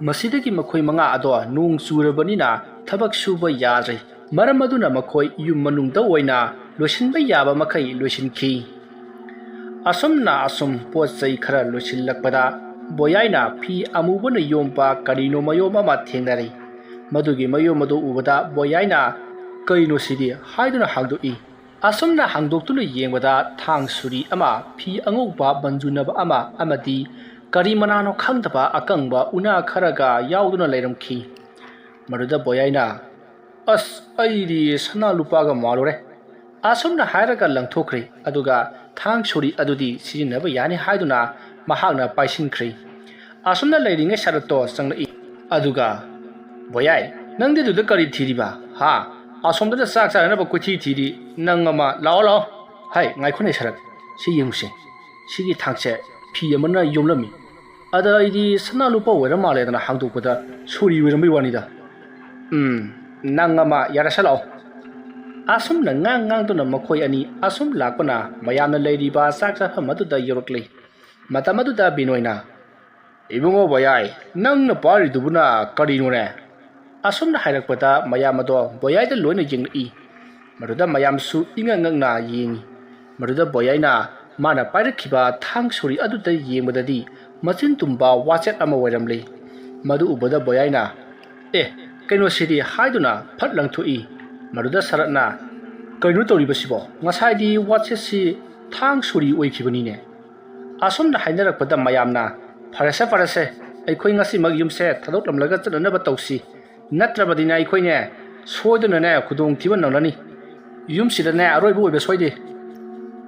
ꯃꯁꯤꯗꯒꯤ ꯃꯈꯣꯏ ꯃꯉꯥ ꯑꯗꯣ ꯅꯣꯡ ꯆꯨꯔꯕꯅꯤꯅ ꯊꯕꯛ ꯁꯨꯕ ꯌꯥꯗ꯭ꯔꯦ꯫ ꯃꯔꯝ ꯑꯗꯨꯅ ꯃꯈꯣꯏ ꯌꯨꯝ ꯃꯅꯨꯡꯗ ꯑꯣꯏꯅ ꯂꯣꯏꯁꯤꯟꯕ ꯌꯥꯕ ꯃꯈꯩ ꯂꯣꯏꯁꯤꯟꯈꯤ꯫ ꯑꯁꯨꯝꯅ ꯑꯁꯨꯝ ꯄꯣꯠ ꯆꯩ ꯈꯔ ꯂꯣꯏꯁꯤꯜꯂꯛꯄꯗ ꯕꯣꯌꯥꯏꯅ ꯐꯤ ꯑꯃꯨꯕꯅ ꯌꯣꯝꯕ ꯀꯔꯤꯅꯣ ꯃꯌꯣꯝ ꯑꯃ ꯊꯦꯡꯅꯔꯦ꯫ ꯃꯗꯨꯒꯤ ꯃꯌꯣꯝ ꯑꯗꯨ ꯎꯕꯗ ꯕꯣꯌꯥꯏꯅ, "ꯀꯔꯤꯅꯣ ꯁꯤꯗꯤ?" ꯍꯥꯏꯗꯨꯅ ꯍꯥꯡꯗꯣꯛꯏ꯫ ꯑꯁꯨꯝꯅ ꯍꯥꯡꯗꯣꯛꯇꯨꯅ ꯌꯦꯡꯕꯗ ꯊꯥꯡ ꯁꯨꯔꯤ ꯑꯃ, ꯐꯤ ꯑꯉꯧꯕ ꯃꯟꯖꯨꯅꯕ ꯑꯃ ꯑꯃꯗꯤ ꯀꯔꯤ ꯃꯅꯥꯅꯣ ꯈꯪꯗꯕ ꯑꯀꯪꯕ ꯎꯅꯥ ꯈꯔꯒ ꯌꯥꯎꯗꯨꯅ ꯂꯩꯔꯝꯈꯤ꯫ ꯃꯗꯨꯗ ꯕꯣꯌꯥꯏꯅ, "ꯑꯁ, ꯑꯩꯗꯤ ꯁꯅꯥ ꯂꯨꯄꯥꯒ ꯃꯥꯜꯂꯨꯔꯦ"꯫ ꯑꯁꯨꯝꯅ ꯍꯥꯏꯔꯒ ꯂꯪꯊꯣꯛꯈ꯭ꯔꯦ꯫ ꯑꯗꯨꯒ ꯊꯥꯡ ꯁꯨꯔꯤ ꯑꯗꯨꯗꯤ ꯁꯤꯖꯤꯟꯅꯕ ꯌꯥꯅꯤ ꯍꯥꯏꯗꯨꯅ ꯃꯍꯥꯛꯅ ꯄꯥꯏꯁꯤꯟꯈ꯭ꯔꯦ꯫ ꯑꯁꯨꯝꯅ ꯂꯩꯔꯤꯉꯩ ꯁꯔꯠꯇꯣ ꯆꯪꯂꯛꯏ꯫ ꯑꯗꯨꯒ, "ꯕꯣꯌꯥꯏ, ꯅꯪꯗꯤ ꯑꯗꯨꯗ ꯀꯔꯤ ꯊꯤꯔꯤꯕ? ꯍꯥ? ꯑꯁꯣꯝꯗꯗ ꯆꯥꯛ ꯆꯥꯅꯅꯕ ꯀꯣꯏꯊꯤ ꯊꯤꯔꯤ꯫ ꯅꯪ ꯑꯃ, ꯂꯥꯛꯑꯣ, ꯂꯥꯛꯑꯣ꯫ ꯍꯥꯏ, ꯉꯥꯏꯈꯣꯅꯦ ꯁꯔꯠ꯫ ꯁꯤ ꯌꯦꯡꯉꯨꯁꯦ꯫ ꯁꯤꯒꯤ ꯊꯥꯡꯁꯦ ꯐꯤ ꯑꯃꯅ ꯌꯣꯝꯂꯝꯃꯤ꯫ ꯑꯗ ꯑꯩꯗꯤ ꯁꯅꯥ ꯂꯨꯄꯥ ꯑꯣꯏꯔ ꯃꯥꯜꯂꯦꯗꯅ ꯍꯥꯡꯗꯣꯛꯄꯗ ꯁꯣꯔꯤ ꯑꯣꯏꯔꯝꯕꯩ ꯋꯥꯅꯤꯗ꯫ ꯎꯝ, ꯅꯪ ꯑꯃ, ꯌꯥꯔꯦꯁꯦ, ꯂꯥꯛꯑꯣ꯫" ꯑꯁꯨꯝꯅ ꯉꯥꯡ ꯉꯥꯡꯗꯨꯅ ꯃꯈꯣꯏ ꯑꯅꯤ ꯑꯁꯨꯝ ꯂꯥꯛꯄꯅ ꯃꯌꯥꯝꯅ ꯂꯩꯔꯤꯕ ꯆꯥꯛ ꯆꯥꯐꯝ ꯑꯗꯨꯗ ꯌꯧꯔꯛꯂꯤ꯫ ꯃꯇꯝ ꯑꯗꯨꯗ ꯕꯤꯅꯣꯏꯅ, "ꯏꯕꯨꯡꯉꯣ ꯕꯣꯌꯥꯏ, ꯅꯪꯅ ꯄꯥꯏꯔꯤꯗꯨꯕꯨꯅ ꯀꯔꯤꯅꯣꯅꯦ?" ꯑꯁꯨꯝꯅ ꯍꯥꯏꯔꯛꯄꯗ ꯃꯌꯥꯝ ꯑꯗꯣ ꯕꯣꯌꯥꯏꯗ ꯂꯣꯏꯅ ꯌꯦꯡꯂꯛꯏ꯫ ꯃꯗꯨꯗ ꯃꯌꯥꯝꯁꯨ ꯏꯉꯛ ꯉꯛꯅ ꯌꯦꯡꯉꯤ꯫ ꯃꯗꯨꯗ ꯕꯣꯌꯥꯏꯅ ꯃꯥꯅ ꯄꯥꯏꯔꯛꯈꯤꯕ ꯊꯥꯡ ꯁꯣꯔꯤ ꯑꯗꯨꯗ ꯌꯦꯡꯕꯗꯗꯤ ꯃꯆꯤꯟ ꯇꯨꯝꯕ ꯋꯥꯆꯦꯠ ꯑꯃ ꯑꯣꯏꯔꯝꯂꯦ꯫ ꯃꯗꯨ ꯎꯕꯗ ꯕꯣꯌꯥꯏꯅ, "ꯑꯦ, ꯀꯩꯅꯣꯁꯤꯗꯤ?" ꯍꯥꯏꯗꯨꯅ ꯐꯠ ꯂꯪꯊꯣꯛꯏ꯫ ꯃꯗꯨꯗ ꯁꯔꯠꯅ, "ꯀꯩꯅꯣ ꯇꯧꯔꯤꯕꯁꯤꯕꯣ? ꯉꯁꯥꯏꯗꯤ ꯋꯥꯆꯦꯠꯁꯤ ꯊꯥꯡ ꯁꯣꯔꯤ ꯑꯣꯏꯈꯤꯕꯅꯤꯅꯦ?" ꯑꯁꯨꯝꯅ ꯍꯥꯏꯅꯔꯛꯄꯗ ꯃꯌꯥꯝꯅ, "ꯐꯔꯦꯁꯦ, ꯐꯔꯦꯁꯦ, ꯑꯩꯈꯣꯏ ꯉꯁꯤꯃꯛ ꯌꯨꯝꯁꯦ ꯊꯥꯗꯣꯛꯂꯝꯂꯒ ꯆꯠꯅꯅꯕ ꯇꯧꯁꯤ꯫ ꯅꯠꯇ꯭ꯔꯕꯗꯤꯅꯦ ꯑꯩꯈꯣꯏꯅꯦ ꯁꯣꯏꯗꯅꯅꯦ ꯈꯨꯗꯣꯡꯊꯤꯕ ꯅꯪꯂꯅꯤ꯫ ꯌꯨꯝꯁꯤꯗꯅꯦ ꯑꯔꯣꯏꯕ ꯑꯣꯏꯕ ꯁꯣꯏꯗꯦ꯫"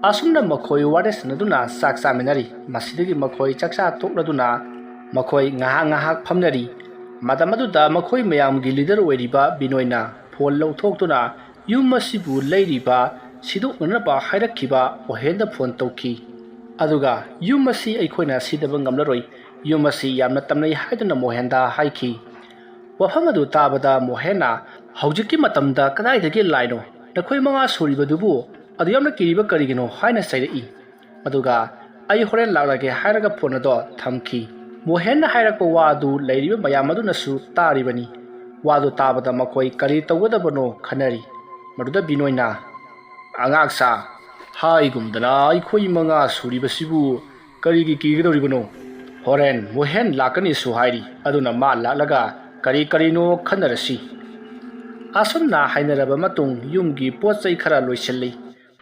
ꯑꯁꯨꯝꯅ ꯃꯈꯣꯏ ꯋꯥꯔꯤ ꯁꯥꯟꯅꯗꯨꯅ ꯆꯥꯛ ꯆꯥꯃꯤꯟꯅꯔꯤ꯫ ꯃꯁꯤꯗꯒꯤ ꯃꯈꯣꯏ ꯆꯥꯛꯆꯥ ꯇꯣꯛꯂꯗꯨꯅ ꯃꯈꯣꯏ ꯉꯥꯏꯍꯥꯛ ꯉꯥꯏꯍꯥꯛ ꯐꯝꯅꯔꯤ꯫ ꯃꯇꯝ ꯑꯗꯨꯗ ꯃꯈꯣꯏ ꯃꯌꯥꯝꯒꯤ ꯂꯤꯗꯔ ꯑꯣꯏꯔꯤꯕ ꯕꯤꯅꯣꯏꯅ ꯐꯣꯟ ꯂꯧꯊꯣꯛꯇꯨꯅ ꯌꯨꯝ ꯑꯁꯤꯕꯨ ꯂꯩꯔꯤꯕ ꯁꯤꯗꯣꯛꯅꯅꯕ ꯍꯥꯏꯔꯛꯈꯤꯕ ꯃꯣꯍꯦꯟꯗ ꯐꯣꯟ ꯇꯧꯈꯤ꯫ ꯑꯗꯨꯒ, "ꯌꯨꯝ ꯑꯁꯤ ꯑꯩꯈꯣꯏꯅ ꯁꯤꯗꯕ ꯉꯝꯂꯔꯣꯏ, ꯌꯨꯝ ꯑꯁꯤ ꯌꯥꯝꯅ ꯇꯝꯅꯩ" ꯍꯥꯏꯗꯨꯅ ꯃꯣꯍꯦꯟꯗ ꯍꯥꯏꯈꯤ꯫ ꯋꯥꯐꯝ ꯑꯗꯨ ꯇꯥꯕꯗ ꯃꯣꯍꯦꯟꯅ, "ꯍꯧꯖꯤꯛꯀꯤ ꯃꯇꯝꯗ ꯀꯗꯥꯏꯗꯒꯤ ꯂꯥꯏꯅꯣ? ꯅꯈꯣꯏ ꯃꯉꯥ ꯁꯨꯔꯤꯕꯗꯨꯕꯨ ꯑꯗꯨ ꯌꯥꯝꯅ ꯀꯤꯔꯤꯕ ꯀꯔꯤꯒꯤꯅꯣ?" ꯍꯥꯏꯅ ꯆꯩꯔꯛꯏ꯫ ꯑꯗꯨꯒ, "ꯑꯩ ꯍꯣꯔꯦꯟ ꯂꯥꯛꯂꯒꯦ" ꯍꯥꯏꯔꯒ ꯐꯣꯟ ꯑꯗꯣ ꯊꯝꯈꯤ꯫ ꯃꯣꯍꯦꯟꯅ ꯍꯥꯏꯔꯛꯄ ꯋꯥ ꯑꯗꯨ ꯂꯩꯔꯤꯕ ꯃꯌꯥꯝ ꯑꯗꯨꯅꯁꯨ ꯇꯥꯔꯤꯕꯅꯤ꯫ ꯋꯥꯗꯨ ꯇꯥꯕꯗ ꯃꯈꯣꯏ ꯀꯔꯤ ꯇꯧꯒꯗꯕꯅꯣ ꯈꯟꯅꯔꯤ꯫ ꯃꯗꯨꯗ ꯕꯤꯅꯣꯏꯅ, "ꯑꯉꯥꯛꯁꯥ, ꯍꯥꯏꯒꯨꯝꯗꯅ ꯑꯩꯈꯣꯏ ꯃꯉꯥ ꯁꯨꯔꯤꯕꯁꯤꯕꯨ ꯀꯔꯤꯒꯤ ꯀꯤꯒꯗꯧꯔꯤꯕꯅꯣ? ꯍꯣꯔꯦꯟ ꯃꯣꯍꯦꯟ ꯂꯥꯛꯀꯅꯤꯁꯨ ꯍꯥꯏꯔꯤ, ꯑꯗꯨꯅ ꯃꯥ ꯂꯥꯛꯂꯒ ꯀꯔꯤ ꯀꯔꯤꯅꯣ ꯈꯟꯅꯔꯁꯤ꯫" ꯑꯁꯨꯝꯅ ꯍꯥꯏꯅꯔꯕ ꯃꯇꯨꯡ ꯌꯨꯝꯒꯤ ꯄꯣꯠ ꯆꯩ ꯈꯔ ꯂꯣꯏꯁꯤꯜꯂꯤ꯫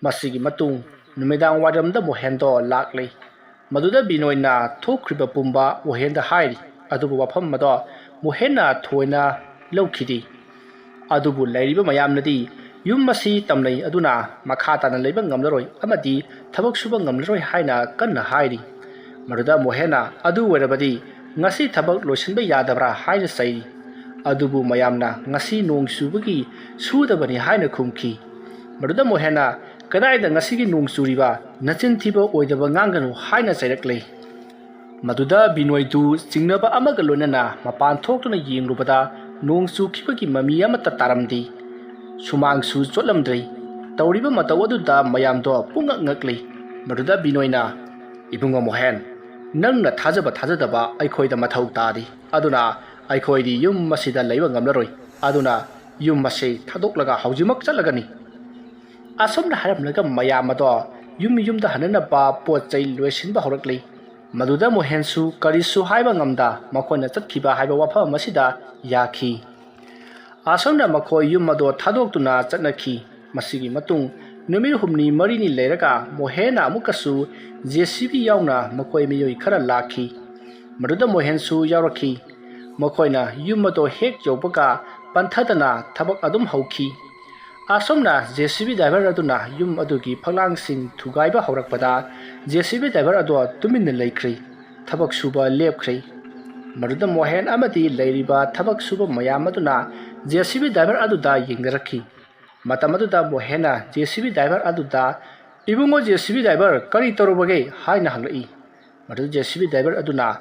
ꯃꯁꯤꯒꯤ ꯃꯇꯨꯡ ꯅꯨꯃꯤꯗꯥꯡ ꯋꯥꯏꯔꯝꯗ ꯃꯣꯍꯦꯟꯗꯣ ꯂꯥꯛꯂꯦ꯫ ꯃꯗꯨꯗ ꯕꯤꯅꯣꯏꯅ ꯊꯣꯛꯈ꯭ꯔꯤꯕ ꯄꯨꯝꯕ ꯃꯣꯍꯦꯟꯗ ꯍꯥꯏꯔꯤ, ꯑꯗꯨꯕꯨ ꯋꯥꯐꯝ ꯑꯗꯣ ꯃꯣꯍꯦꯟꯅ ꯊꯣꯏꯅ ꯂꯧꯈꯤꯗꯦ꯫ ꯑꯗꯨꯕꯨ ꯂꯩꯔꯤꯕ ꯃꯌꯥꯝꯅꯗꯤ ꯌꯨꯝ ꯑꯁꯤ ꯇꯝꯅꯩ, ꯑꯗꯨꯅ ꯃꯈꯥ ꯇꯥꯅ ꯂꯩꯕ ꯉꯝꯂꯔꯣꯏ ꯑꯃꯗꯤ ꯊꯕꯛ ꯁꯨꯕ ꯉꯝꯂꯔꯣꯏ ꯍꯥꯏꯅ ꯀꯟꯅ ꯍꯥꯏꯔꯤ꯫ ꯃꯗꯨꯗ ꯃꯣꯍꯦꯟꯅ, "ꯑꯗꯨ ꯑꯣꯏꯔꯕꯗꯤ ꯉꯁꯤ ꯊꯕꯛ ꯂꯣꯏꯁꯤꯟꯕ ꯌꯥꯗꯕ꯭ꯔꯥ?" ꯍꯥꯏꯅ ꯆꯩꯔꯤ꯫ ꯑꯗꯨꯕꯨ ꯃꯌꯥꯝꯅ, "ꯉꯁꯤ ꯅꯣꯡ ꯆꯨꯕꯒꯤ ꯁꯨꯗꯕꯅꯤ" ꯍꯥꯏꯅ ꯈꯨꯝꯈꯤ꯫ ꯃꯗꯨꯗ ꯃꯣꯍꯦꯟꯅ, "ꯀꯗꯥꯏꯗ ꯉꯁꯤꯒꯤ ꯅꯣꯡ ꯆꯨꯔꯤꯕ? ꯅꯆꯤꯟ ꯊꯤꯕ ꯑꯣꯏꯗꯕ ꯉꯥꯡꯒꯅꯨ" ꯍꯥꯏꯅ ꯆꯩꯔꯛꯂꯦ꯫ ꯃꯗꯨꯗ ꯕꯤꯅꯣꯏꯗꯨ ꯆꯤꯡꯅꯕ ꯑꯃꯒ ꯂꯣꯏꯅꯅ ꯃꯄꯥꯟ ꯊꯣꯛꯇꯨꯅ ꯌꯦꯡꯂꯨꯕꯗ ꯅꯣꯡ ꯆꯨꯈꯤꯕꯒꯤ ꯃꯃꯤ ꯑꯃꯠꯇ ꯇꯥꯔꯝꯗꯦ꯫ ꯁꯨꯃꯥꯡꯁꯨ ꯆꯣꯠꯂꯝꯗ꯭ꯔꯦ꯫ ꯇꯧꯔꯤꯕ ꯃꯇꯧ ꯑꯗꯨꯗ ꯃꯌꯥꯝꯗꯣ ꯄꯨꯡꯉꯛ ꯉꯛꯂꯤ꯫ ꯃꯗꯨꯗ ꯕꯤꯅꯣꯏꯅ, "ꯏꯕꯨꯡꯉꯣ ꯃꯣꯍꯦꯟ, ꯅꯪꯅ ꯊꯥꯖꯕ ꯊꯥꯖꯗꯕ ꯑꯩꯈꯣꯏꯗ ꯃꯊꯧ ꯇꯥꯗꯦ꯫ ꯑꯗꯨꯅ ꯑꯩꯈꯣꯏꯗꯤ ꯌꯨꯝ ꯑꯁꯤꯗ ꯂꯩꯕ ꯉꯝꯂꯔꯣꯏ꯫ ꯑꯗꯨꯅ ꯌꯨꯝ ꯑꯁꯤ ꯊꯥꯗꯣꯛꯂꯒ ꯍꯧꯖꯤꯛꯃꯛ ꯆꯠꯂꯒꯅꯤ꯫" ꯑꯁꯨꯝꯅ ꯍꯥꯏꯔꯝꯂꯒ ꯃꯌꯥꯝ ꯑꯗꯣ ꯌꯨꯝ ꯌꯨꯝꯗ ꯍꯟꯅꯅꯕ ꯄꯣꯠ ꯆꯩ ꯂꯣꯏꯁꯤꯟꯕ ꯍꯧꯔꯛꯂꯤ꯫ ꯃꯗꯨꯗ ꯃꯣꯍꯦꯟꯁꯨ ꯀꯔꯤꯁꯨ ꯍꯥꯏꯕ ꯉꯝꯗ ꯃꯈꯣꯏꯅ ꯆꯠꯈꯤꯕ ꯍꯥꯏꯕ ꯋꯥꯐꯝ ꯑꯁꯤꯗ ꯌꯥꯈꯤ꯫ ꯑꯁꯨꯝꯅ ꯃꯈꯣꯏ ꯌꯨꯝ ꯑꯗꯣ ꯊꯥꯗꯣꯛꯇꯨꯅ ꯆꯠꯅꯈꯤ꯫ ꯃꯁꯤꯒꯤ ꯃꯇꯨꯡ ꯅꯨꯃꯤꯠ ꯍꯨꯝꯅꯤ ꯃꯔꯤꯅꯤ ꯂꯩꯔꯒ ꯃꯣꯍꯦꯟꯅ ꯑꯃꯨꯛꯀꯁꯨ JCB ꯌꯥꯎꯅ ꯃꯈꯣꯏ ꯃꯤꯑꯣꯏ ꯈꯔ ꯂꯥꯛꯈꯤ꯫ ꯃꯗꯨꯗ ꯃꯣꯍꯦꯟꯁꯨ ꯌꯥꯎꯔꯛꯈꯤ꯫ ꯃꯈꯣꯏꯅ ꯌꯨꯝ ꯑꯗꯣ ꯍꯦꯛ ꯌꯧꯕꯒ ꯄꯟꯊꯗꯅ ꯊꯕꯛ ꯑꯗꯨꯝ ꯍꯧꯈꯤ꯫ ꯑꯁꯨꯝꯅ JCB driver ꯑꯗꯨꯅ ꯌꯨꯝ ꯑꯗꯨꯒꯤ ꯐꯛꯂꯥꯡꯁꯤꯡ ꯊꯨꯒꯥꯏꯕ ꯍꯧꯔꯛꯄꯗ JCB driver ꯑꯗꯣ ꯇꯨꯃꯤꯟꯅ ꯂꯩꯈ꯭ꯔꯦ꯫ ꯊꯕꯛ ꯁꯨꯕ ꯂꯦꯞꯈ꯭ꯔꯦ꯫ ꯃꯗꯨꯗ ꯃꯣꯍꯦꯟ ꯑꯃꯗꯤ ꯂꯩꯔꯤꯕ ꯊꯕꯛ ꯁꯨꯕ ꯃꯌꯥꯝ ꯑꯗꯨꯅ JCB driver ꯑꯗꯨꯗ ꯌꯦꯡꯅꯔꯛꯈꯤ꯫ ꯃꯇꯝ ꯑꯗꯨꯗ ꯃꯣꯍꯦꯟꯅ JCB driver ꯑꯗꯨꯗ, "ꯏꯕꯨꯡꯉꯣ JCB driver, ꯀꯔꯤ ꯇꯧꯔꯨꯕꯒꯦ?" ꯍꯥꯏꯅ ꯍꯪꯂꯛꯏ꯫ ꯃꯗꯨꯗ JCB driver ꯑꯗꯨꯅ,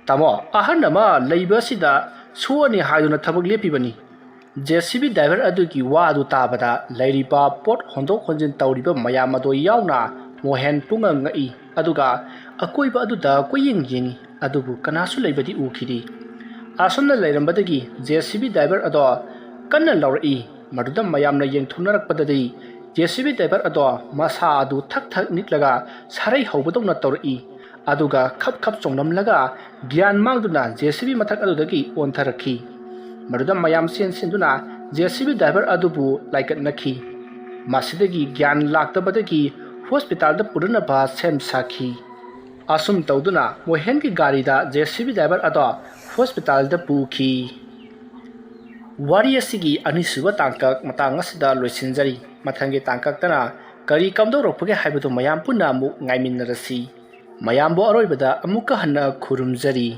"ꯇꯥꯃꯣ, ꯑꯍꯟ ꯑꯃ ꯂꯩꯕ ꯑꯁꯤꯗ ꯁꯣꯛꯑꯅꯤ ꯍꯥꯏꯗꯨꯅ ꯊꯕꯛ ꯂꯦꯞꯄꯤꯕꯅꯤ꯫" JCB driver ꯑꯗꯨꯒꯤ ꯋꯥ ꯑꯗꯨ ꯇꯥꯕꯗ ꯂꯩꯔꯤꯕ ꯄꯣꯠ ꯍꯣꯟꯗꯣꯛ ꯍꯣꯟꯖꯤꯟ ꯇꯧꯔꯤꯕ ꯃꯌꯥꯝ ꯑꯗꯣ ꯌꯥꯎꯅ ꯃꯣꯍꯦꯟ ꯄꯨꯡꯉꯛ ꯉꯛꯏ, ꯑꯗꯨꯒ ꯑꯀꯣꯏꯕ ꯑꯗꯨꯗ ꯀꯣꯏꯌꯦꯡ ꯌꯦꯡꯏ, ꯑꯗꯨꯕꯨ ꯀꯅꯥꯁꯨ ꯂꯩꯕꯗꯤ ꯎꯈꯤꯗꯦ꯫ ꯑꯁꯨꯝꯅ ꯂꯩꯔꯝꯕꯗꯒꯤ JCB driver ꯑꯗꯣ ꯀꯟꯅ ꯂꯥꯎꯔꯛꯏ꯫ ꯃꯗꯨꯗ ꯃꯌꯥꯝꯅ ꯌꯦꯡꯊꯣꯛꯅꯔꯛꯄꯗꯗꯤ JCB driver ꯑꯗꯣ ꯃꯁꯥ ꯑꯗꯨ ꯊꯛ ꯊꯛ ꯅꯤꯛꯂꯒ ꯁꯥꯔꯩ ꯍꯧꯕꯗꯧꯅ ꯇꯧꯔꯛꯏ꯫ ꯑꯗꯨꯒ ꯈꯞ ꯈꯞ ꯆꯣꯡꯂꯝꯂꯒ ꯒ꯭ꯌꯥꯟ ꯃꯥꯡꯗꯨꯅ JCB ꯃꯊꯛ ꯑꯗꯨꯗꯒꯤ ꯑꯣꯟꯊꯔꯛꯈꯤ꯫ ꯃꯗꯨꯗ ꯃꯌꯥꯝ ꯆꯦꯟ ꯆꯦꯟꯗꯨꯅ JCB driver ꯑꯗꯨꯕꯨ ꯂꯥꯏꯀꯠꯅꯈꯤ꯫ ꯃꯁꯤꯗꯒꯤ ꯒ꯭ꯌꯥꯟ ꯂꯥꯛꯇꯕꯗꯒꯤ ꯍꯣꯁꯄꯤꯇꯥꯜꯗ ꯄꯨꯅꯅꯕ ꯁꯦꯝ ꯁꯥꯈꯤ꯫ ꯑꯁꯨꯝ ꯇꯧꯗꯨꯅ ꯃꯣꯍꯦꯟꯒꯤ ꯒꯥꯔꯤꯗ JCB driver ꯑꯗꯣ ꯍꯣꯁꯄꯤꯇꯥꯜꯗ ꯄꯨꯈꯤ꯫ ꯋꯥꯔꯤ ꯑꯁꯤꯒꯤ ꯑꯅꯤꯁꯨꯕ ꯇꯥꯡꯀꯛ ꯃꯇꯥꯡ ꯑꯁꯤꯗ ꯂꯣꯏꯁꯤꯟꯖꯔꯤ꯫ ꯃꯊꯪꯒꯤ ꯇꯥꯡꯀꯛꯇꯅ ꯀꯔꯤ ꯀꯝꯗꯧꯔꯛꯄꯒꯦ ꯍꯥꯏꯕꯗꯨ ꯃꯌꯥꯝ ꯄꯨꯟꯅ ꯑꯃꯨꯛ ꯉꯥꯏꯃꯤꯟꯅꯔꯁꯤ꯫ ꯃꯌꯥꯝꯕꯨ ꯑꯔꯣꯏꯕꯗ ꯑꯃꯨꯛꯀ ꯍꯟꯅ ꯈꯨꯔꯨꯝꯖꯔꯤ꯫